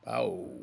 Au.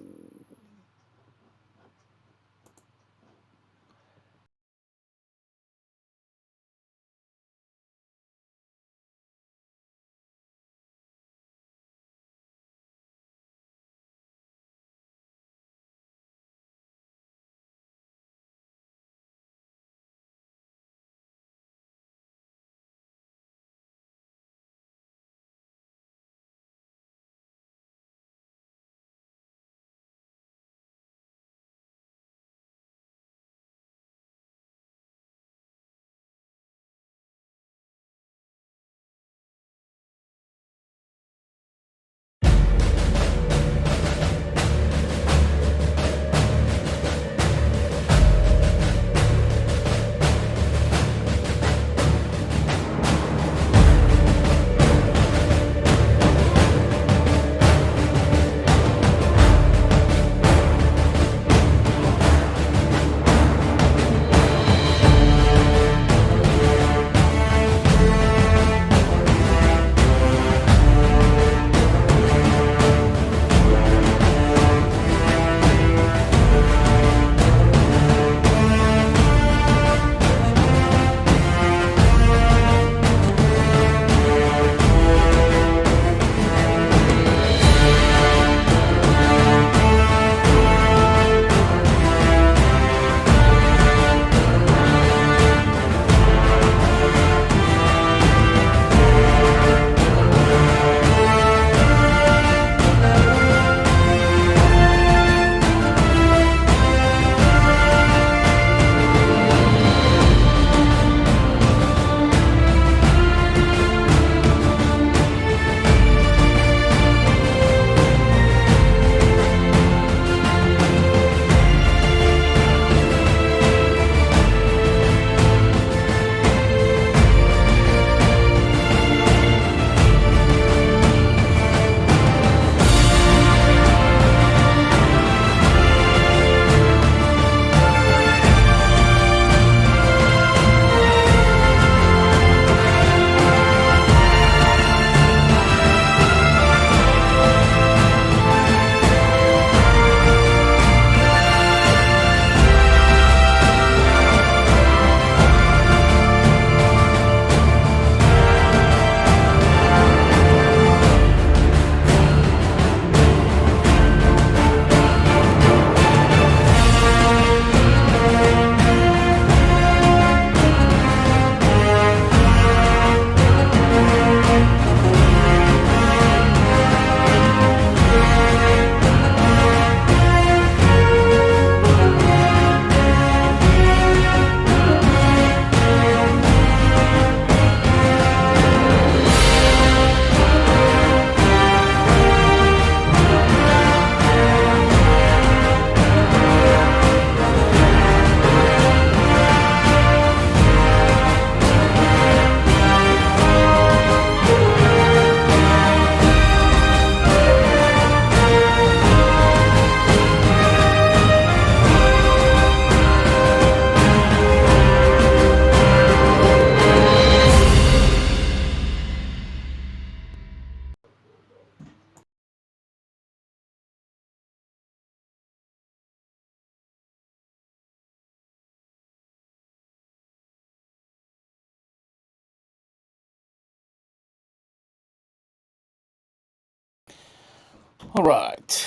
All right.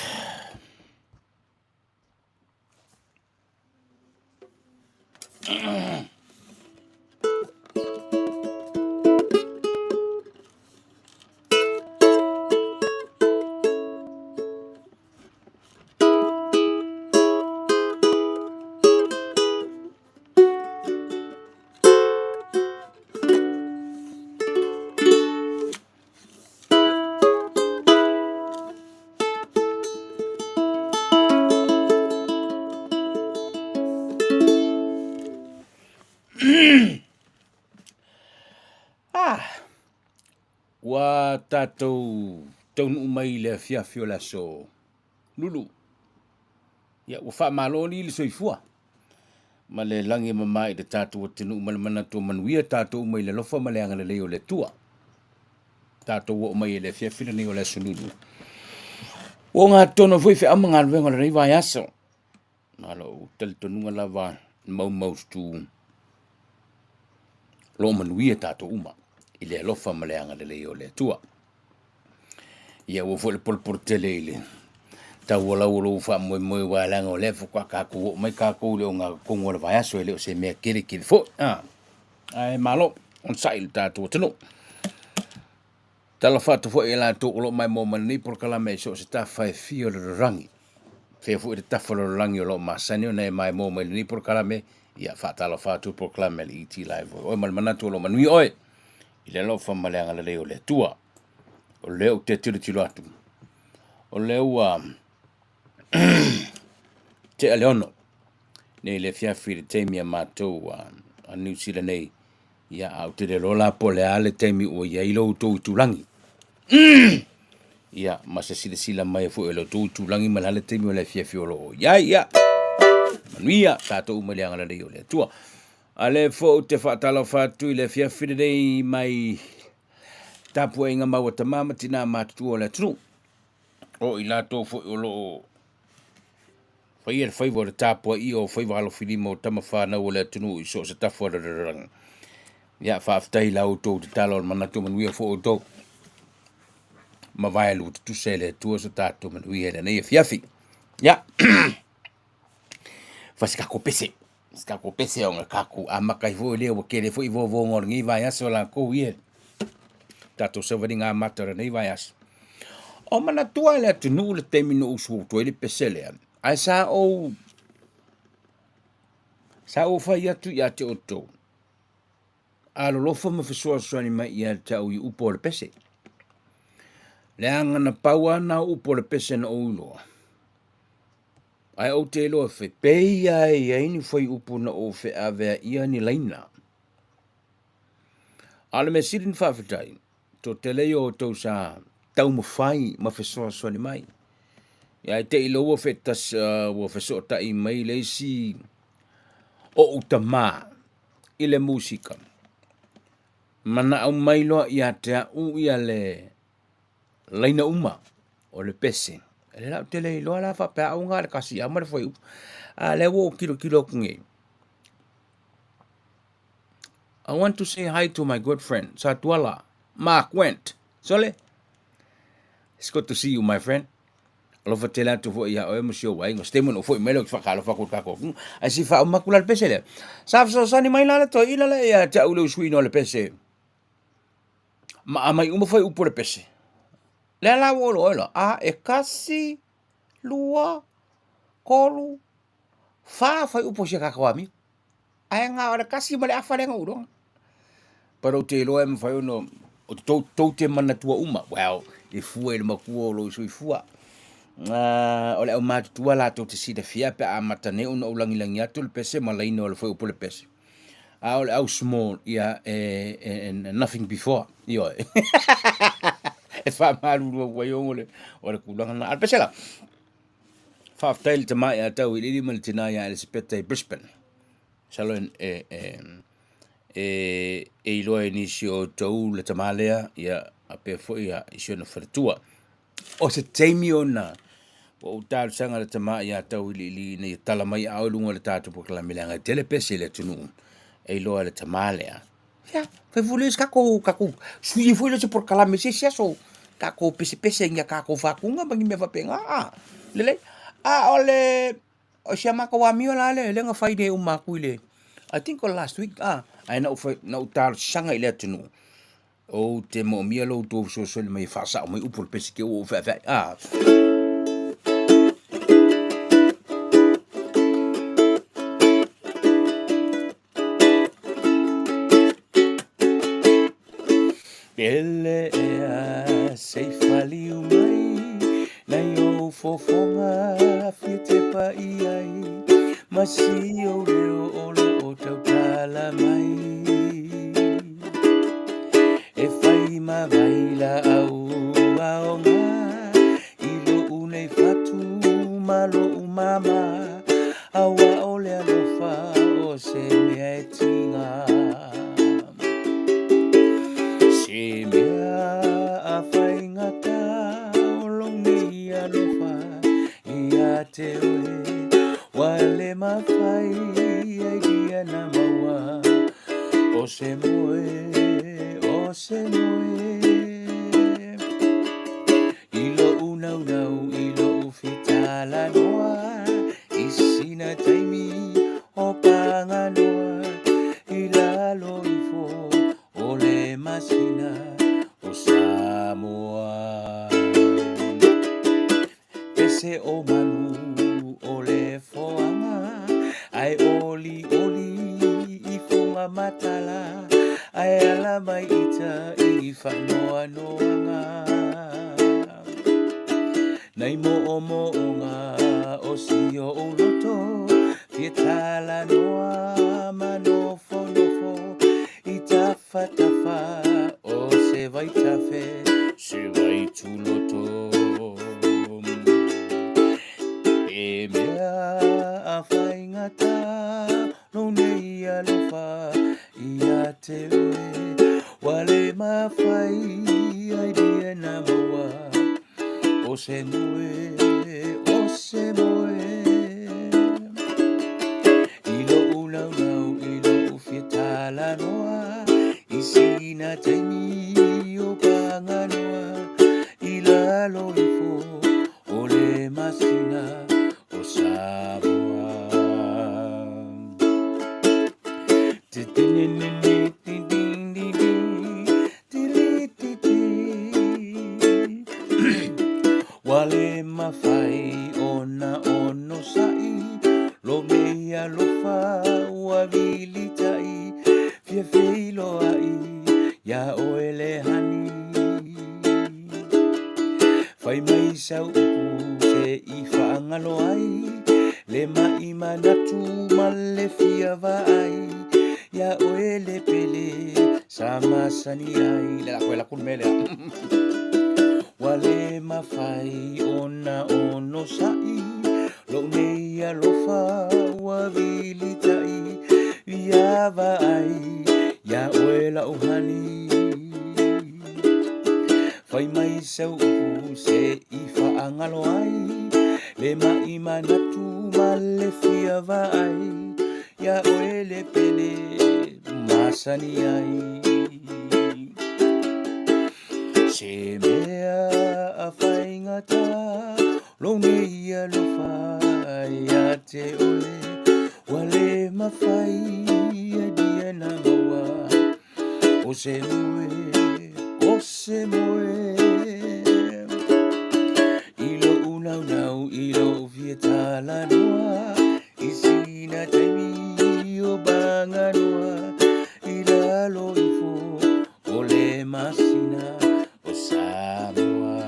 Ah, ua tatou taunuu mai i le afiafi o le aso Lulu. Ia, ua faamalo alii le soifua ma le lagi e mama i le tatou atunuu ma le manatu o manuia tatou uma i le alofa ma le agalelei o le Atua. Tatou oo mai i le afiafi lenei o le aso Lulu. Ua ogatotonu ai foi feau ma galuega o lenei vaiaso. Ma lou talitonuga lava maumaututu o lo o manuia tatou uma i le alofa ma le agalelei o le Atua. Ia aua foi le polepole tele i le tau o lau o lou faamoemoe aua leaga o lea faatoa tatou oo mai tatou i le ogatotonu o le vaiaso e le o se mea tele tele foi a, ae malo onosai i le tatou atunuu. Talofa atu foi ia i latou o lo o maimoa mai lenei polokalame i so o se tafa e fia o le lalolagi, faapea foi le tafa o le lalolagi o lo o masani ona e maimoa mai lenei polokalame, ia faatalofa atu le polokalame a le ET Live o oe ma le manatu o lo o manuia oe i le alofa ma le agalelei o le Atua. O lea ou te tilotilo atu, o lea ua tea le 6 nei le afiafi i le taimi a matou a Niu Sila nei, ia ae ou te le iloa la po o le a le taimi ua i ai lo outou itulagi. Ia ma se silasila mai foi a lo outou itulagi ma le a le taimi o le afiafi o lo o i ai. Ia, manuia tatou uma i le agalelei o le Atua. A lea foi ou te faatalofa atu i le afiafi lenei mai tapuaiga mau a tama ma tina matutua o le atunuu, o i latou foi o lo o faia le faiva o le tapuaia o faiva alofilima o tama fanau o le atunuu i so o se tafa o le lalolagi. Ia, faafetai i la outou tatalo o le manatu manuia foi outou. Mavae lua tutusa e le Atua so tatou manuia i lenei afiafi. Ia, fai se tatou pese, se tatou pese ona tatou amata ai foi lea ua tele foi vovoga o lenei vaiaso latou ia tatou savaliga amata o lenei vaiaso. O manatua e le atunuu le taimi na ou usu atu ai le pese lea, ae sa ou fai atu ia te outou, alolofa ma fesoasoani mai ia te au i upu o le pese. Leaga na pau lava na o upu o le pese na ou iloa, ae ou te iloa e pei lava e i ai ni fuaiupu na ou feaveaia ni laina. A o le mea sili ona faafetai, toatele ia o outou sa taumafai ma fesoasoani mai. Ia ae te i loa ua fetas, ua fesootai mai le isi o'u tamā i le musika, manao mai loa ia te a'u ia le laina uma o le pese. O lea la ou te le iloa la faapea au na o le tasi lava ma le fuaiupu, a o lea ua ou tilotilo atu nei. I want to say hi to my good friend Satuala Mark Went. Sole, it's good to see you my friend. Alofa tele atu foi ia oe ma si ou aiga. Se taimi ona ou foi mai lea ou te faatalofa atu i le tatou atunuu. Ae se i faauma atu la le pese lea. Sa fesoasoani mai la le toeaina lea ia te au i le usuina o le pese. Ma aumai uma fuaiupu o le pese. Lea la ua ou iloa la, a e kasi, lua, tolu, fa fuaiupu o si a tatou amio. Ae na o le tasi ma le afa lea na ou iloa. But ou te iloa e mafai ona o tou, tou te manatua uma, well, e fua i le matua o lou soifua. O le aumatutua latou te silafia pe a amata nei ona ou lagilagi atu le pese ma laina o le fuaiupu o le pese. A o le au small, ia, e, e, nothing before, ioe. E faamalulu atu ai ona o le tulaga lena. A o le pese la, faafetai i le tama ia Tauiliili ma le tina ia Elisapeta i Brisbane. Masalo e, e, e, e iloa e nisi o outou le tama lea, ia, faapea foi ia, i si ona faletua. O se taimi ona ua ou talosaga i le tama ia Tauiliili ina ia tala mai aao i luga o le tatou polokalame leaga e tele pese i le atunuu e iloa e le tama lea. Ia, fai foi lea se tatou, tatou sui ai foi lea o se polokalame i se isi aso, tatou pesepese i ni a tatou faatuga ma ni mea faapena, a, lelei. A o le, o si a matou amio la lea, lea na fai nei uma atu i le, I think o le last week, a, ae na ou fai, na ou talosaga i le atunuu, Ou te moomia lo outou fesoasoani mai e faasao mai upu o le pese te ua ou feafeai. Ah. Pele ea sei faliu mai nai ou fofoga fia tepa i ai ma si ou leo o lo o tautala mai. E fai ma vai laau aoga i lo'u nei fatu ma lo'u mama aua o le alofa o se mea e tiga. Se mea a faigata o lou nei alofa. Ia te oe Ua le mafai ai dia na maua O se moe, o se moe I lo'u naunau, i lo'u fia talanoa I sina taimi o paganoa I lalo ifo o le masina o Samoa. Pese o manu o le foaga ae olioli i foga matala ae ala mai ita i faanoanoaga. Nai moomooga o si o'u loto fia talanoa ma nofonofo i tafatafa o se vaitafe se vaituloto. E mea a faigata lou nei alofa ia te oe Ua le mafai ai dia na maua O se moe, o se moe I lo'u naunau, i lo'u fia talanoa I sina taimi o paganoa I lalo ifo o le masina o Samoa. Ua le mafai ona onosai Lou nei alofa ua vilitai Fia feiloai iā oe le honey Fai mai sau upu se i faagalo ai Le ma'i manatu ma le fia vaai Iā oe le pele sa masani ai Le la koe la kulu mea lea Ua le mafai ona onosai Lou nei alofa ua vilitai Ia vaai iā oe la'u honey Fai mai sau upu se i faagalo ai Le ma'i manatu ma le fia vaai Iā oe le pele masani ai Se mea a faigata Lou nei alofa ia te oe Ua le mafai e dia na maua O se moe, o se moe I lo'u naunau, i lo'u fia talanoa I sina taimi o paganoa I lalo ifo o le masina o Samoa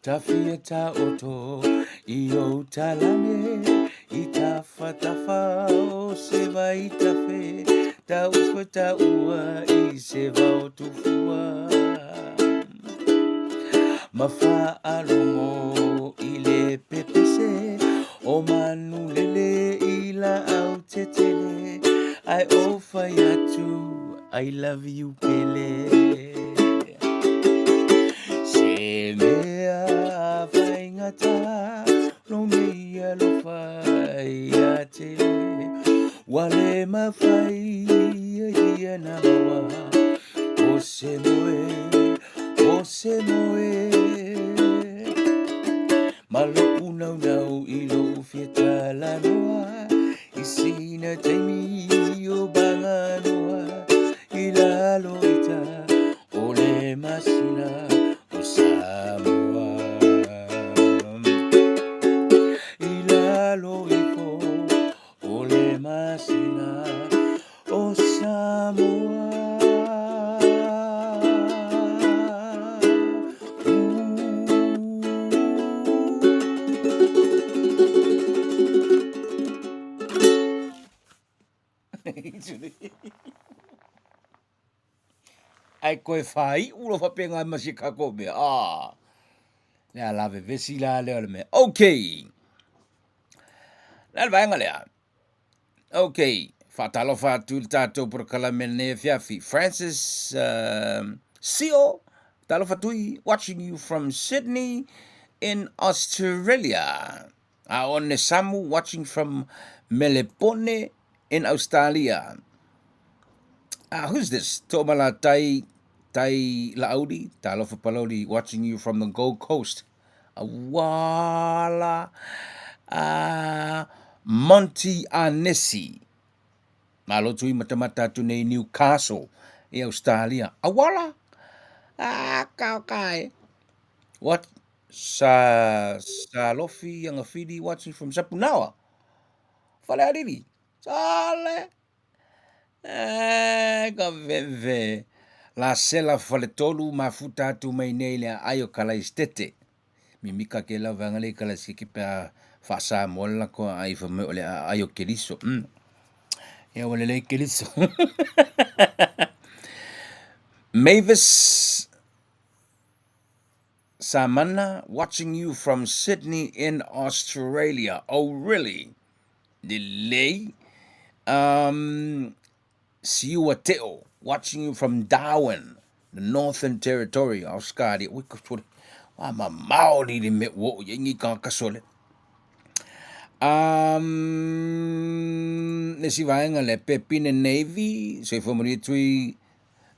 Tafia taoto i ou talane I tafatafa o se vaitafe Taufa taua i se vaotufua Ma faalogo i le pepese O manu lele i laau tetele Ae ou fai atu I love you pele Se mea faigata lou nei alofa ia te oe Ua le mafai ia na maua O se moe, o se moe Ma lo'u naunau i lo'u fia talanoa I sina taimi o paganoa I lalo ita o le masina o Samoa I lalo ifo o le masina o Samoa. Ae koe whāiu lo whapenga ma si kako mea. Ah. Le a la vevesi la lea o le mea. Okay. Le a le vaega lea. Ok, faatalofa atu i le tatou polokalame lenei afiafi. Francis Sio, talofa tui, watching you from Sydney. in Australia. Aone Samu watching from Melepone in Australia. Who's this? To'omalatai Tai La'auli, Talofa Palauli, watching you from the Gold Coast. Auala. Monty Anesi. Malo tui matamata atu nei Newcastle i Australia. Auala. Ah, kao kai. What? Sa Salofi Agafili watching from Sapunaoa. Falealili. Sale. Eh, ka veve. La sela faletolu mafuta atu mai nei le aai o Kalaistete. Mimika ke lau vaega lea i Kalaiseke pe a faa-Samoa le lako aai fai mai o le aai o Keriso. Ia ua lelei Keriso. Mavis Samana watching you from Sydney in Australia. Oh really? Lelei. Siua Teo watching you from Darwin, the Northern Territory, Australia. Ui ka sole. Wa ma maoli le me wo ye ngi ka ka sole. Le si vaenga le Pepine Navy, soifua manuia tui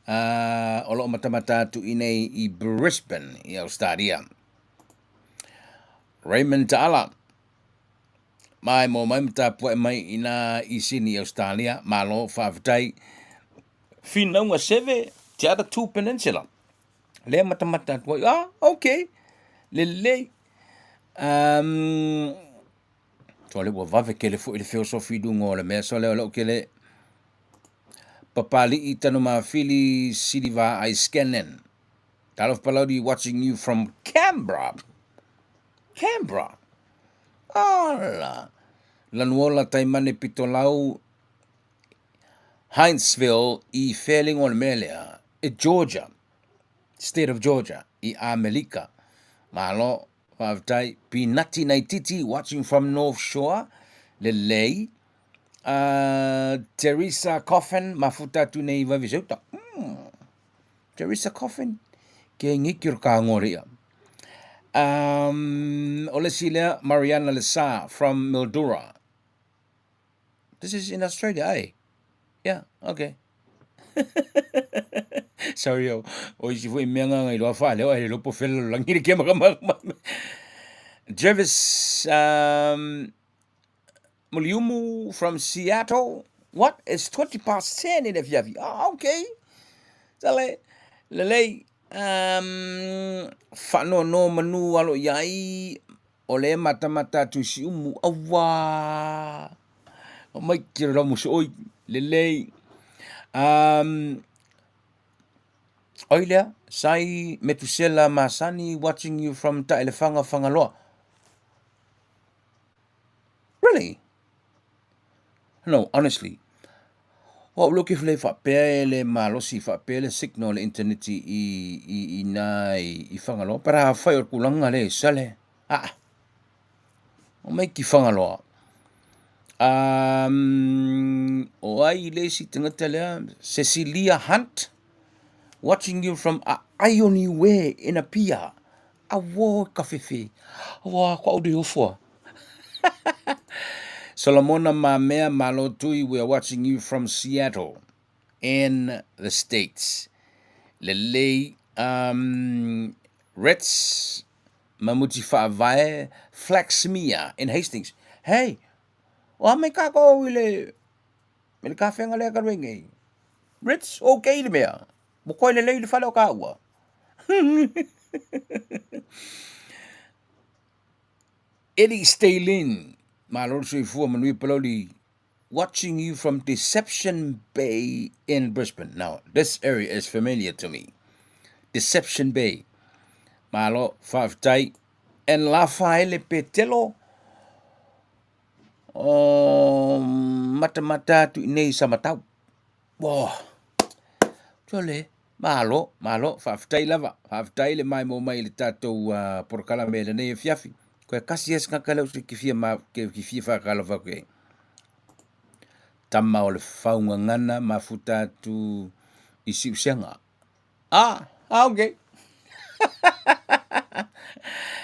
o loo matamata atu i nei i Brisbane i Australia. Raymond Taala, mai mo mai ma tapua'i mai i nā i Sydney i Australia, malo faafetai. Finauga Seve, Te Atatū Peninsula. Lea matamata atu ai, ah, okay, lelei. Sole ua vave kele foi le feosofi i luga o le mea sole o lou kele Papali'i Tanumafili Siliva I Scanlan. Talofa Palauli watching you from Canberra. Canberra. Ala. Lanuola Taimane Pitolau Hinesville i Fairling o le mea lea. E Georgia. State of Georgia i Amelika. Malo, faafetai. Pinati Naititi watching from North Shore. Lelei. Teresa Coffin mafuta atu nei i Vaiviseuta. Teresa Coffin, ke ngiki o ka ngore ia. O le isi lea, Mariana Lesa from Mildura. This is in Australia, eh? Yeah, okay. Sorry, o, o isi foi mea nganga i loa whaaleo, ai le lopo fela lo langi le kia maka maka. Jervis, Muliumu from Seattle. What? It's 20 past 10 i le afiafi. Ah, okay. Sale, lelei, um, whaanoanoa manu alo i ai, o le matamata atu i Siumu, auā, o mai ki rau muso oi, lelei. Oi lea, Sai Metusela Masani watching you from Taelefaga, Fagaloa. Really? No, honestly. O au leo ke le faapea e le malosi faapea le signal le internet i i i nā i, i Fagaloa. Pero afai o le tulaga lea i sale, aa, o mai ki Fagaloa. O ai le isi tagata lea, Cecilia Hunt, watching you from Aaioniue in Apia. Auō ka whiwhi. Auā, ko au te ofoa. Solomona Mamea Malotui, we are watching you from Seattle in the States. Lelei, Ritz, Mamuti Whaavae, Flaxmere in Hastings. Hey, o a mai kākou i le, i le kafenga lea ka nei. Ritz, okay le mea. Mo koe lelei le fale o kāua. Eddie Stalin, malo le soifua manuia Palauli, watching you from Deception Bay in Brisbane. Now, this area is familiar to me. Deception Bay. Malo, faafetai. And Lafaele Petelo, o matamata atu i nei Samatau. Wow. Sole, malo, malo, faafetai lava, faafetai le maimoa mai i le tatou polokalame i lenei afiafi. Koe kasi e se tagata lea ou te fia ma, ke fia faatalofa atu i ai. Tama o le faugagana mafuta atu i Siusega. Ah, ah, okay.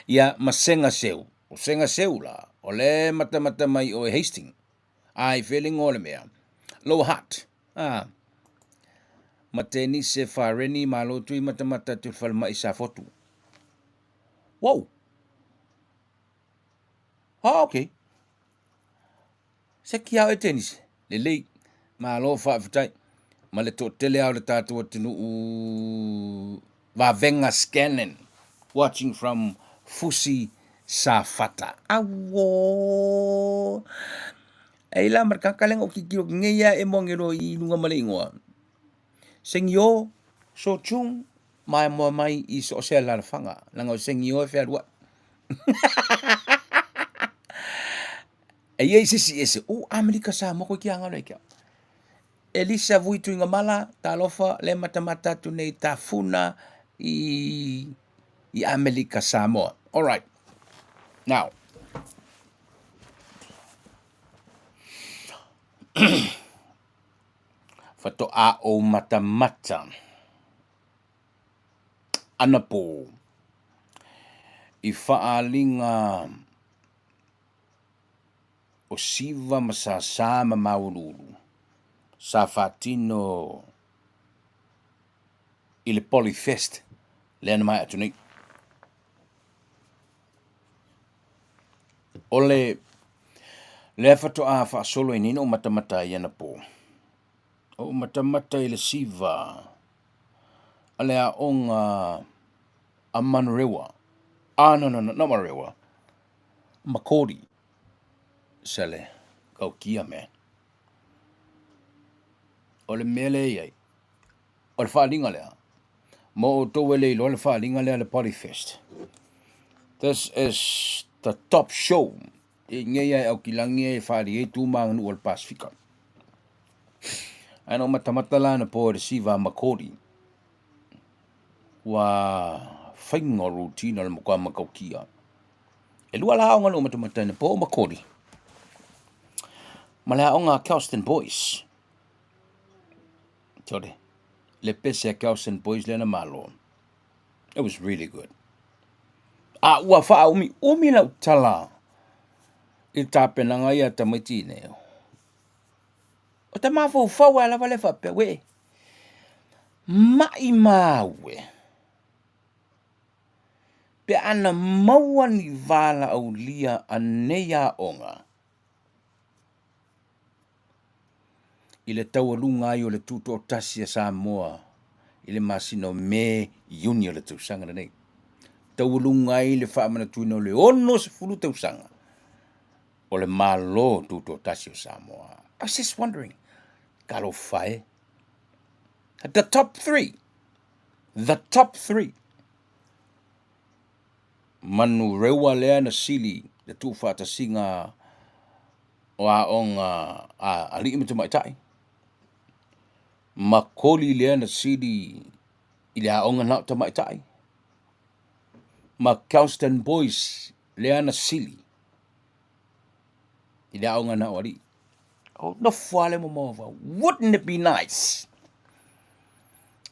Ia, ma Sega Seu. O Sega Seu la, o le matamata mai o e Hastings. A i fea le igoa o le mea? Lower Hutt. A. Ma Tenise Fareni malo tui matamata atu i le falemai i Safotu. Wow! Ah, okay. Se kia oe Tenise. Lelei. Malo faafetai. Ma le toatele lava o le tatou atunuu Vavenga Scanlan watching from Fusi Safata. Auō! Ei la ma le tagata lea na ou tilotilo atu nei lava e moanelo i luga ma le igoa. Sengio Sochung maimoa mai i so o se alaalafaga, leaga o Sengio e fealuai. E i ai se isi ese, o Amerika Samoa koe ki agalo e ke au. Elisa Vui Tuigamala, talofa le matamata atu nei tafuna i i Amerika Samoa. All right. Now, faatoa ou matamata anapo i faaaliga o Siva ma Sasa ma Mauuluulu sa faatino i le Polyfest lea na maea atu nei. O le lea faatoa faasolo ai nei na ou matamata ai anapo. Ou matamata i le Siva a le aoga a Manurewa. Ah, no, no, no, not Manurewa. Makori. Sele, kaukia, man. O le mea lea e i ai, o le faaaliga lea, mo outou e le iloa le faaaliga lea le Polyfest. This is the top show i nei ae Aukilagi e faaali ai tu ma aganuu o le Pasifika. Ae na ou matamata la anapo i le Siva Makori, ua faiga o routine o le matua matautia. E lua la aoga na ou matamata anapo o Makori ma le aoga a Kelston Boys. Sorry. Le pese a Kelston Boys lea na malo. It was really good. A ua whaaumi umi lau tala i tapenaga ia tamaiti nei. O te mafaufau a lava le faapea, we, maʻi mau e, pe ana maua ni valaaulia a nei aoga i le taualuga ai o le Tutoatasi a Samoa i le masina o Me, Iuni o le tausaga lenei. Taualuga ai le faamanatuina o le 60 tausaga o le Malo Tutoatasi o Samoa. I was just wondering, talofa e, the top three, the top three. Manu rewa lea na sili le tuufaatasiga o aoga a alii ma tamaitai, ma koli lea na sili i le aoga na o tamaitai, ma Kelston Boys lea na sili i le aoga na o alii. O nofo lava le momoa, wouldn't it be nice?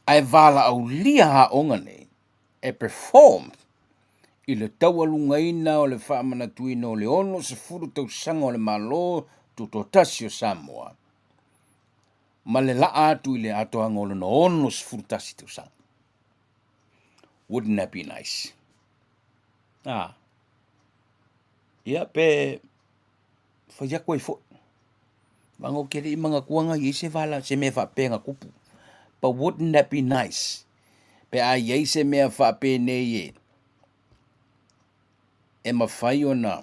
Ae valaaulia aoga nei e perform i le taualugaina o le faamanatuina o le 60 tausaga o le Malo Tutoatasi o Samoa ma le laa atu i le atoaga o lona 61 tausaga. Wouldn't that be nice? Ah. Ia pe fai atu ai foi. Vaga ou te le i manatua na i ai se vala, se mea faapea na tupu. But wouldn't that be nice? Pe a i ai se mea faapenei e, e mafai ona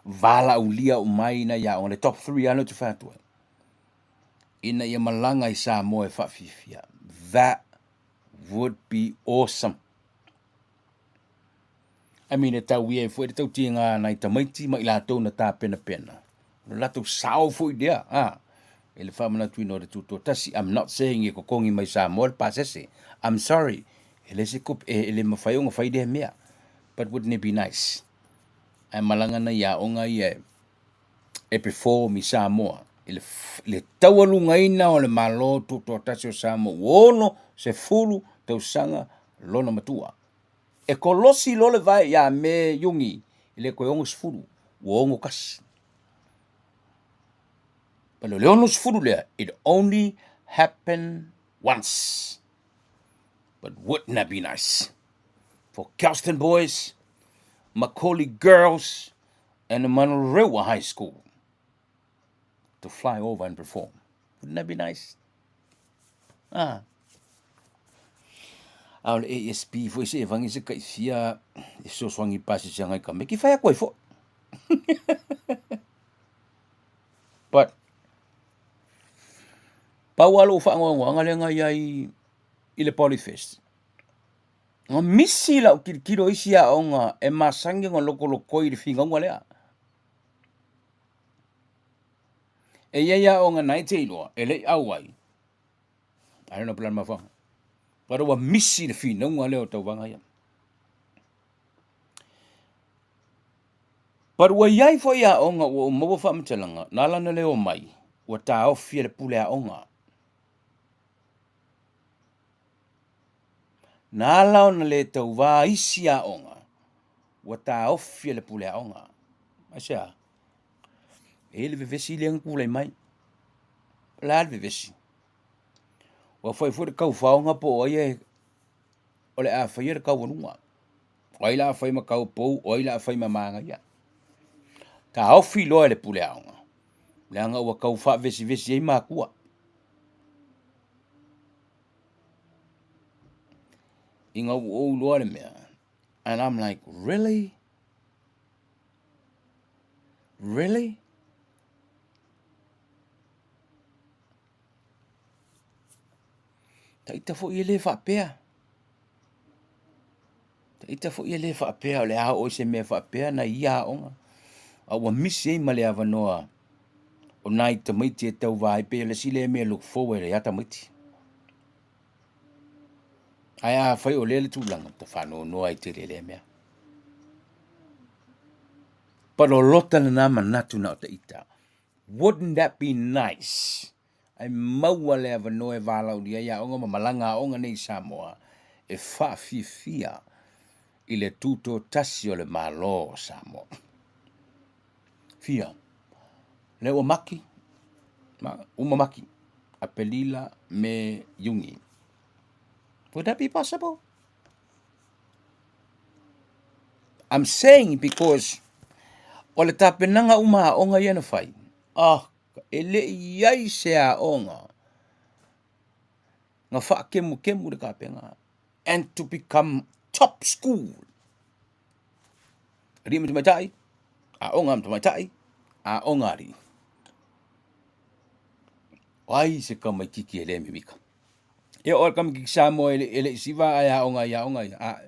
valaaulia uma ai nai aoga, le top 3 lava lea ou te fai atu ai, ina ia malaga i Samoa e faafiafia. That would be awesome. I mean, e tau ia ai foi le tautiga a nai tamaiti ma i latou na tapenapena. O le latou sao foi lea, a, i le faamanatuina o le Tutoatasi. I'm not saying e totogi mai Samoa le pasese. I'm sorry, e le se tupe, e, e le mafai ona fai lea mea. But wouldn't it be nice? Ae malaga nai aoga ia e, e perform i Samoa i le, le taualugaina o le Malo Tutoatasi o Samoa ua 60 tausaga lona matua. E kolosi loa le vae ia Me Iuni, e le toe 60, ua 61. But o le 60 lea, it only happen once. But wouldn't that be nice? For Kelston boys, Macaulay girls, and the Manurewa High School to fly over and perform. Wouldn't that be nice? Ah. A o le ASP foi se e vangi se kai fia e fesoasoani pasese agai ka meki fai atu ai foi. But pau lava lou faanoanoaga lea na i ai i le Polyfest, na misi lau tilotilo i isi aoga e masani ona lokoloko i le finauga lea. E i ai aoga na e te iloa e le i auai, I don't know po o le a le mafuaaga, but ua misi le finauga lea o tauvaga ia. But ua i ai foi aoga ua ou maua faamatalaga, na ala ona le omai, ua taofi e le pule aoga. Na ala ona le tauvā isi aoga, ua taofi e le pule aoga. Aisea? E i ai le vevesi lea na tulai mai. O le a le vevesi? Ua fai foi le taufaoga po o ai e o le a faia le taualuga. O ai la a fai ma taupou, o ai la a fai ma manaia. Taofi loa e le pule aoga, leaga ua tau faavesivesi ai matua. Ina ua ou iloa le mea, and I'm like, really? Really? Taita foi e le faapea. Taita foi e le faapea o le a oo i se mea faapea na ia aoga. A ua misi ai ma le avanoa o nai tamaiti e tauva ai pei o le isi lea mea e look forward ai a tamaiti. Ae afai o lea le tulaga, ta faanoanoa ai tele i lea mea. Palolota lena manatu na o taita. Wouldn't that be nice? Ae maua le avanoa e valaaulia ai aoga ma malaga aoga nei i Samoa e faafiafia i le tutotasi o le Malo o Samoa. Fia, lea ua maki, ma uma maki, Apelila, Me, Iuni. Would that be possible? I'm saying because o le tapenaga uma aoga ia na fai, oh, e le i ai se aoga na faakemukemu le tapena and to become top school. Alii ma tamaitai, aoga ma tamaitai, aoga alii. O ai se tamaititi e le mimika? E oo i le tamaititi Samoa e le, e le i siva ae aoga i aoga ia. A,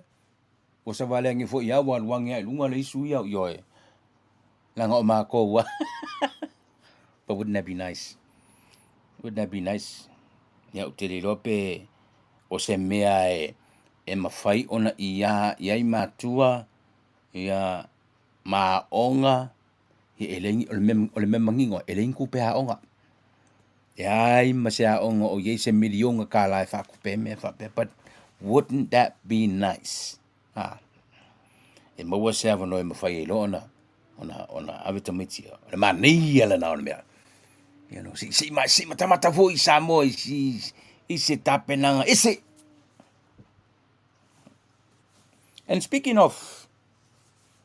ua savali ane foi ia ua alu ane lava i luga le isu ia, ioe. Leaga o matou lava. But wouldn't that be nice? Wouldn't that be nice? Ia ou te le iloa pe o se mea e, e mafai ona ia i ai matua, ia ma aoga, ia e leai ni, o le mea, o le mea manino e leai ni tupe aoga. E leai ma se aoga o i ai se miliona tala e faatupe ai mea faapea, but wouldn't that be nice? Ha? E maua se avanoa e mafai ai loa ona, ona, ona ave tamaiti ia. O le manaia lena o le mea. You know, se, se, ma, se matamata foi i Samoa i, i, i se tapenaga ese. And speaking of,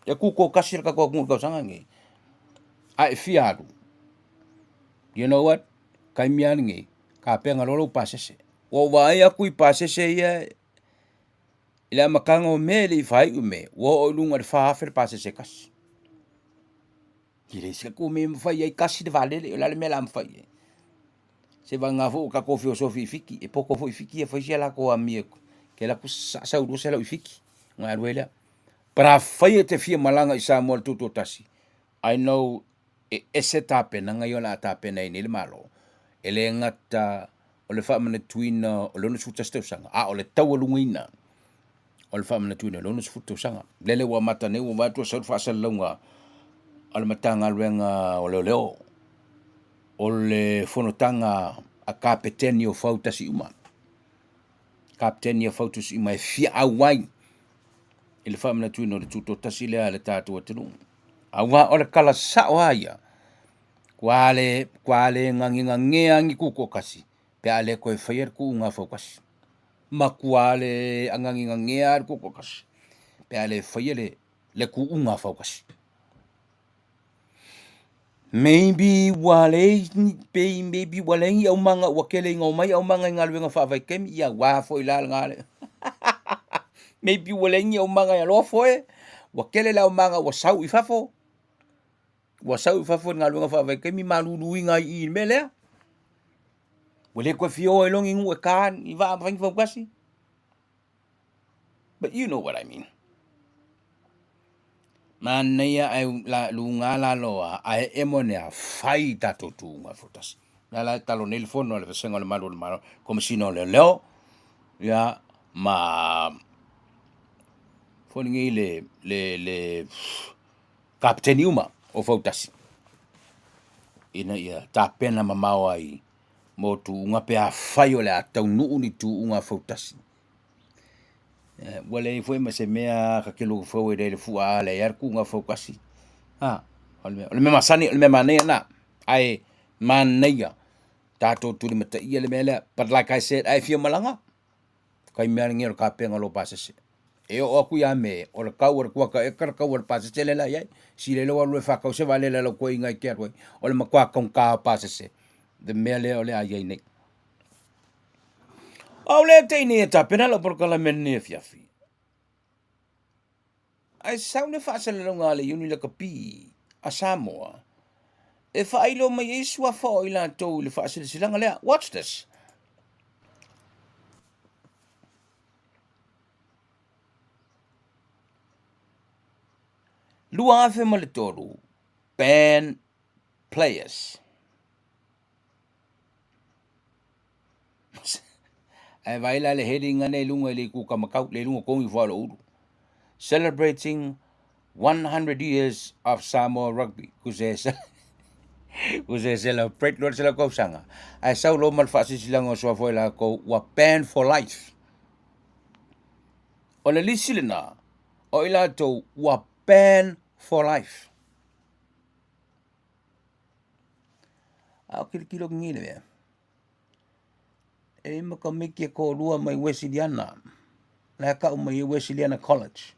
e kūkōkasi le tatou atunuu i le tausaga lenei, a e fia alu, you know what, taimi lava lenei, tapena loa lou pasese. Ua ou vaai atu i pasese ia i le amataga o Me e le i faaiu Me, ua oo i luga i le 4,000 le pasese e tasi. E leai se tatou mea e mafai ai tasi le vaalele, o le a le mea o le a mafai ai? Se vagana foi ua tatou feosofi i Fiti, e poto foi Fiti ia fai si a latou amio ke alu atu sau 200 i Fiti ona alu ai lea. But afai e te fia malaga i Samoa i le tutoatasi, I know e ese tapenaga ia o le a tapena ai nei le Malo, e le gata o le faamanatuina o le 61 tausaga, a o le taualugaina o le faamanatuina o le 60 tausaga. Lele ua amata nei, ua vaai atu ua sau le faasalalauga a le Matagaluega o Leoleo, o le fonotaga a Kapeteni o Fautasi uma, Kapeteni o Fautasi uma e fia auai. I le faamanatuina o le tutoatasi lea a le tatou atunuu. Aua o le tala sao lava ia, ua le, ua le gagegagea ni tutoatasi pe a le toe faia le tuuga fautasi. Matua le agagegagea lava le tutoatasi pe a le faia le tuuga fautasi. Maybe ua leai ni pe maybe ua leai ni aumaga ua tele ina omai aumaga i galuega faavaitaimi, ia aua foi la lena le maybe ua leai ni aumaga e alofa e, ua tele le aumaga ua sau i fafo, ua sau i fafo i le galuega faavaitaimi maluluina ai i i le mea lea. Ua le toe fia o ai loa ni nuu e ta ni vaa ma fai ni fautasi. But you know what I mean. Manaia ae la luga lalo a ae emo ne a fai tatou tuuga fautasi. La la e talo nei le fono a le vasega o le Malu o le Malo, Komesina o Leoleo, ia ma foi lenei le le le kapeteni uma o fautasi ina ia tapena mamao ai mo tuuga pe afai o le a taunuu ni tuuga fautasi. Ua leai foi ma se mea ta te logo ai le fua a leai lava le tuuga fautasi. A, o le mea masani, o le mea manaia lena, ae manaia tatou tulimataia le mea lea. But like I said, a e fia malaga, taimi lava lenei o le tapena o lou pasese. E oo atu ia Me, o le tau o le kuata eka le tau o le pasese lea la i ai. Sili ai lou alu e faatau se vaalele a lau toeaina e te alu ai, o le matua taugata o pasese le mea lea o le a i ai nei. Au lea e tei nei e tapena lau polokalame i lenei afiafi. Ae sau le faasalalauga a le Iuni Lakapi a Samoa e faailo mai ai suafa o i latou i le faasilasilaga lea. Watch this. 2003 Ban Players. Ae vaai la le heading ane i luga i le itu kamakau, le luga tonu ifo o ulu. Celebrating 100 years of Samoa Rugby. Kuse kuse celebrate loa le selau tausaga. Ae sau loa ma le faasilasilaga o suafa o i latou ua banned for life. O le lisi lena o i latou ua banned for life. A o kilokilo ki le mea. E i ma tamaiti e toalua mai Wesiliana, la e tau mai e Wesiliana College.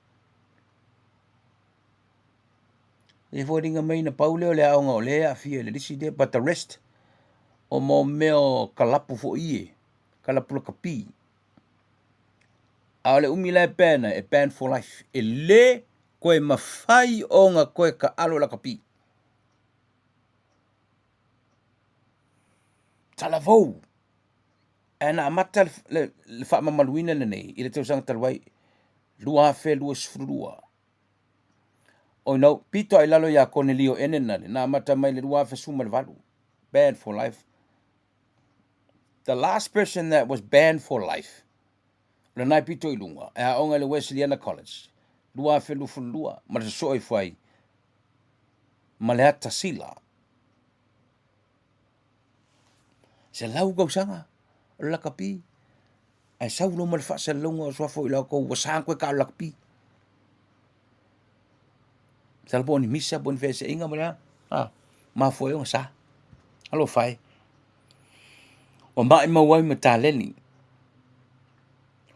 E foliga mai na pau lea o le aoga o lea e aafia i le lisi lea, but the rest o mo mea o kalapu foi e, kalapu lakapi. A o le umi la e ban ai, e ban for life. E le toe mafai ona toe taalo lakapi. Talavou! Ae na amata le, le faamamaluina lenei i le tausaga talu ai 2022. Oi no, pito ai lalo ia Konelio Enenale, na amata mai le 2018, banned for life. The last person that was banned for life, o lena e pito i luga, e aoga i le Wesleyana College, 2022, ma le sosoo ifo ai ma le ata sila. 100 tausaga o le lakapi, ae sau loa ma le faasalalauga o suafa o i latou ua sa toe taalo lakapi. Masalo po o ni misa po o ni feeseaiga ma le a, a, mafua ai ona sa. Alofa e. Ua maimau ai ma taleni.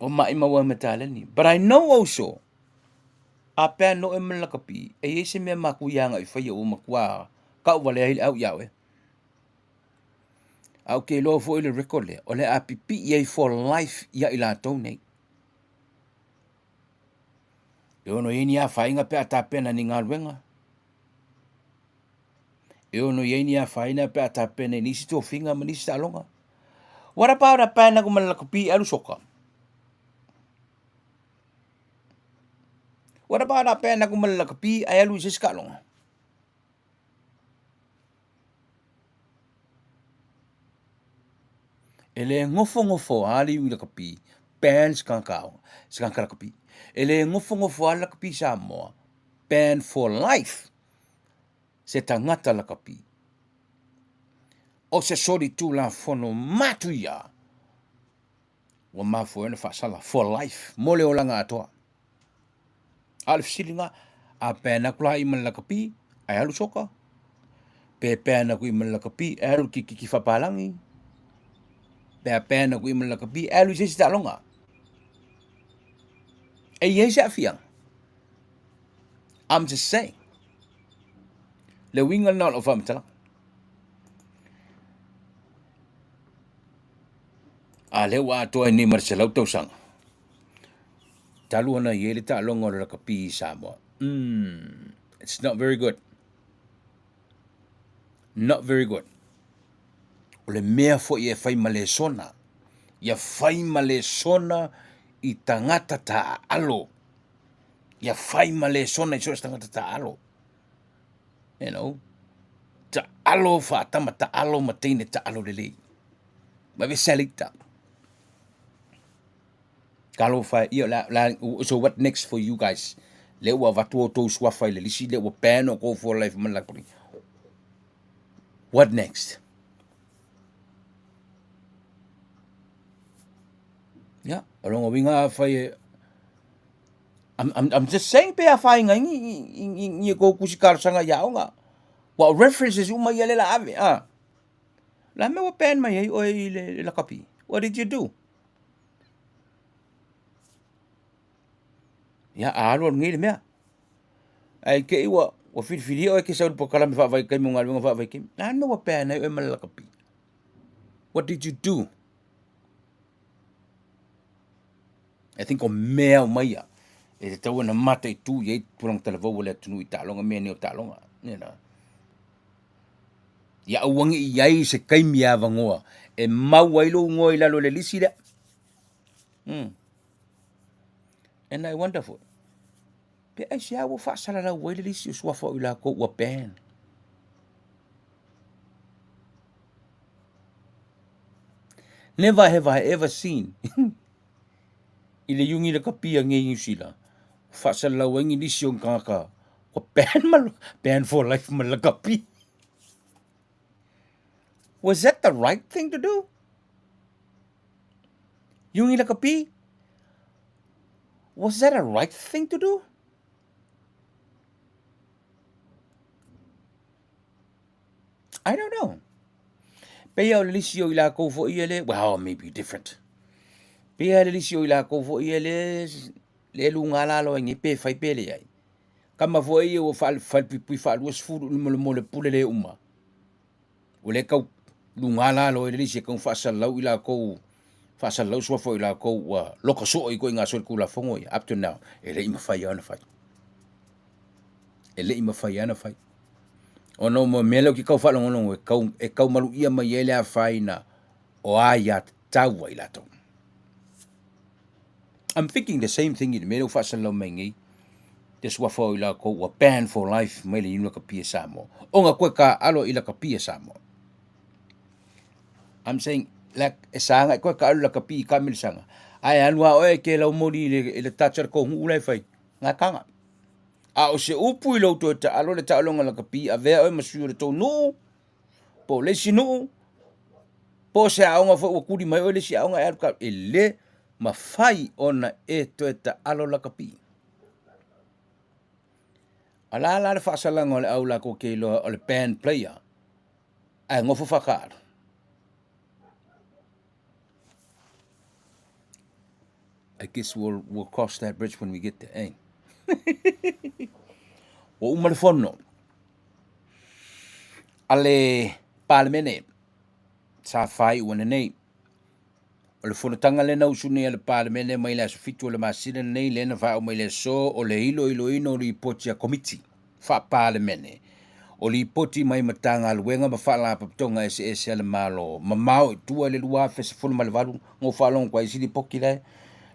Ua maimau ai ma taleni. But I know also, a pea no e ma le lakapi, e i ai se mea makuia agai faia ua matua kau valea ai le au iā oe. A ou te iloa foi le record lea, o le a pipii ai for life ia i latou nei. E ono i ai ni afaina pe a tapena ni galuega. E ono i ai ni afaina pe a tapena i nisi tofiga ma nisi taaloga. What about a paena kuma le lakapi alu soka? What about a paena kuma le lakapi ae alu i se isi taaloga? E le nofonofo lava le iwi lakapi, ban se tagata aoga, se tagata lakapi. E le nofonofo lava le lakapi Samoa, ban for life se tagata lakapi. O se solitulafono matuia ua mafua ai ona faasala for life mo le olaga atoa. A o le fesili lena, a ban atu la i ma le lakapi ae alu soka, pe ban atu i ma le lakapi ae alu i le kirikiti faapalagi, pe a ban atu i ma le lakapi ae alu i se isi taaloga. E i ai se aafiaga? I'm just saying. Le uiga lena o lau faamatalaga. A lea ua atoa ai nei ma le 100 tausaga talu ona i ai le taaloga o le lakapi i Samoa. It's not very good. Not very good. O le mea foi e fai ma lesona, ia fai ma lesona i tagata taaalo. Ia fai ma lesona i so o se tagata taaalo. You know, taalo faatama taalo ma teine taalo lelei. Ma vese alita. Talofa e, ia o le a, o le a, so what next for you guys? Lea ua avatu outou suafa i le lisi, lea ua ban outou for life ma le What next? Ia, o lona uiga afai e, I'm just saying pe afaina ai ni a tou tusi talosaga i aoga. Ua o references uma ia lea o le a ave, a. O le a le mea ua ban mai ai oe i le lakapi? What did you do? Ia, a alu alu nei le mea. Ae i te i ua filifilia oe e te sau i le polokalame faavaitaimi o galuega faavaitaimi. O le a le mea ua ban ai oe ma le lakapi? What did you do? I think o mea uma ia e tatau ona mataitu i ai tulaga talavou o le atunuu i taaloga, mea nei o taaloga. You know. Ia aua ne i ai se taimi e avanoa e mau ai lou igoa i lalo o le lisi lea. And I wonder foi, pe aisea ua faasalalau ai le lisi o suafa o i latou ua ban? Never have I ever seen i le iugi lakapi a nei Niu Sila, faasalalau ai ni lisi o ni tagata ua ban ma ban for life ma lakapi. Was that the right thing to do? Iugi lakapi? Was that a right thing to do? I don't know. Pei o le lisi o i lakou foi ia le, well, maybe different. Pei o le lisi o i lakou foi ia le, le luga lalo ai nei pe fai pe leai. Kama foi ia ua falepuipui faa-20 mo le mo le pule le uma. Ua le tau luga lalo ai le lisi e tau faasalalau i lakou, faasalalau suafa o i lakou ua loka soo i ituaiga solitulafono ia up to now, e le i mafai lava ona fai. E le i mafai lava ona fai. Ona o mea lea ou te tau faalogologo e tau, e tau maluia mai ai le afaina o aiatatau a i latou. I'm thinking the same thing i le mea lea ua faasalalau mai nei, te suafa o i lakou ua banned for life mai le Iuni Lakapi a Samoa, ona koe taaalo i lakapi a Samoa. I'm saying, like, e saga i koe taaalo i lakapi i Kamilisaga, ae alu a oe ke laumoli i le, i le touch a le kohu la e fai, ngā kanga. A o se upu i lou toe taalo le taaloga lakapi, avea oe ma sui o le tou nuu, po o le isi nuu, po o se aoga foi ua kuli mai oe le isi aoga e alu ka, e le mafai ona e toe taalo lakapi. A la la le faasalaga o le au lakou te iloa o le band player ae nofo faataalo. I guess we'll cross that bridge when we get there, eh? Ua uma le fono a le Palemene sa faaiu ananei. O le fonotaga lea na usu nei a le Palemene mai le aso 7 o le masina lenei lea na faaiu mai le aso o le iloiloina o lipoti a Komiti Faa-Palemene o lipoti mai Matagaluega ma Faalapotopotoga eseese a le Malo mamao i tua i le 2018 na ou faalogo atu ai i isi lipoti la e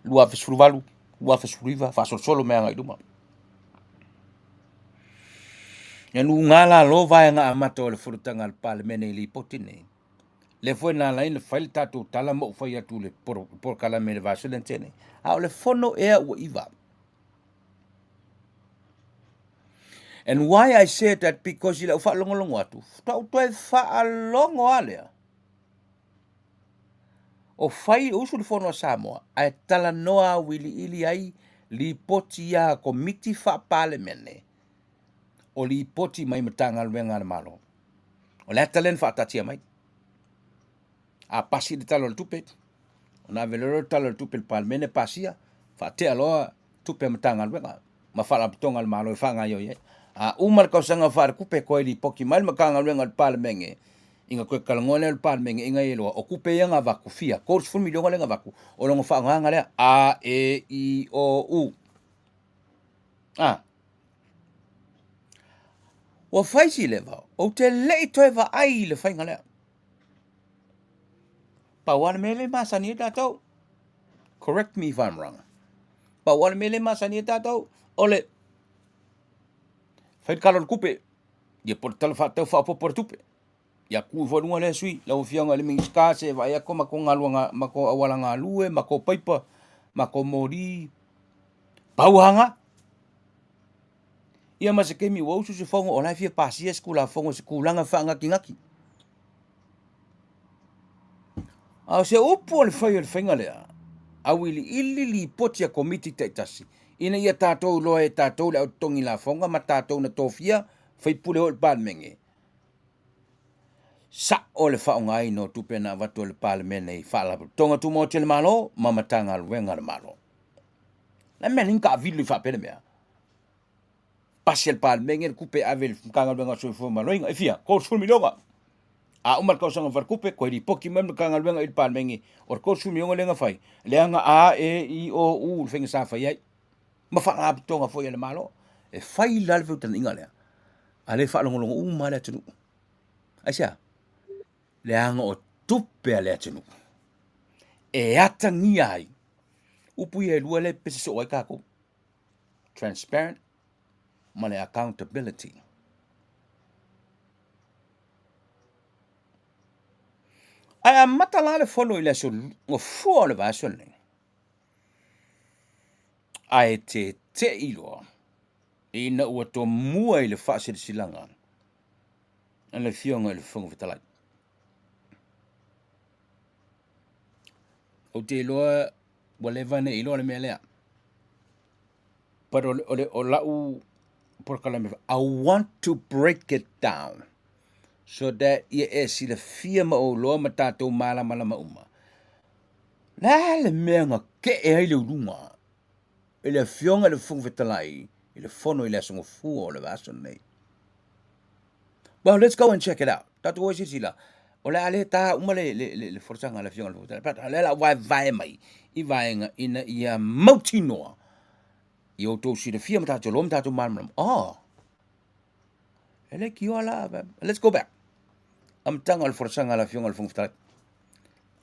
2018, 2019 faasolosolo mai agai i luma. Ia luga lalo vaega amata o le fonotaga a le Palemene i lipoti nei. Lea foi na ala ai ona fai le tatou tala ma ou fai atu i le polokalame i le vaiaso lea na tea nei. A o le fono ea ua iva. And why I said that because i lau faalogologo atu, faatoa ou toe faalogo lava lea, o fai, usu le fono a Samoa, ae talanoa auiliili ai Lipoti a Komiti Faa-Palemene, o lipoti mai Matagaluega a le Malo. O le ata lea na faataatia mai. A pasi le Tala o le Tupe, ona ave loa lea o le Tala o le Tupe i le Palemene pasia, faatea loa tupe a Matagaluega ma Faalapotopotoga a le Malo e faagaoioi ai. A uma le tausaga faaletupe, toe lipoti mai le Matagaluega i le Palemene, ona toe talanoa lea o le Palemene ina ia iloa o tupe ia na avatu fia, $30 miliona lea na avatu, o lona faaaogaina lea, a, e, i, o, u. A. Ua fai si leva, ou te le i toe vaai i le faiga lea. Pau lava le mea lea e masani ai tatou, correct me if I'm wrong, pau lava le mea lea e masani ai tatou, o le fai le Tala o le Tupe, ia po o le Tala Faatatau Faaopoopo o le Tupe. Ia tu ifo i luga lea sui, lau Afioga i le Minisita se i vaai atu matou galuega, matou auala galue, matou paipa, matou moli, pau lava na. Ia ma se taimi ua usu se fono o la e fia pasia se Tulafono i se tulaga faanatinati. A o se upu o le fai o le faiga lea, auiliili lipoti a Komiti taitasi ina ia tatou iloa e tatou le au totogi lafoga ma tatou na tofia faipule o i le Palemene, sa'o le faaaogaina o tupe na avatu e le Palemene i Faalapotopotoga Tumaoti a le Malo ma Matagaluega a le Malo. O le a le mea e ala ai ona taavili faapea le mea? Pasi e le Palemene le tupe e ave i le Matagaluega o le Soifua Maloloina, e fia? $30 miliona. A uma le tausaga faaletupe, toe lipoti mai le Matagaluega i le Palemene, o le $30 miliona lea na fai, leaga A, E, I, O, U le faiga sa fai ai, ma Faalapotopotoga foi a le Malo. E fai la le feutagaiga lea, a o lea e faalogologo uma lava le atunuu. Aisea? Leaga o tupe a le atunuu e atagia ai upu ia e lua lea e pese soo ai tatou, transparent ma le accountability. Ae amata la le fono i le aso gafua o le vaiaso lenei, ae tete'i loa ina ua tomua i le faasilasilaga a le Afioga i le Fofoga Fetalai. Ou te iloa ua leva ona e iloa le mea lea, but o lau polokalame, I want to break it down so that ia e silafia ma ou iloa ma tatou malamalama uma. O le a le mea na kee ai le uluga i le Afioga i le Fofoga Fetalai i le fono i le Aso Gafua o le vaiaso lenei? Well, let's go and check it out. Tatou o e silasila, o le a le ta uma le folasaga a le Afioga i le Fofoga Fetalai, but o lea o le a ou vaevae mai i vaega ina ia mautinoa i outou silafia ma tatou iloa ma tatou malamalama. Oh, e le tioa la. Let's go back. Amataga o le folasaga a le Afioga i le Fofoga Fetalai.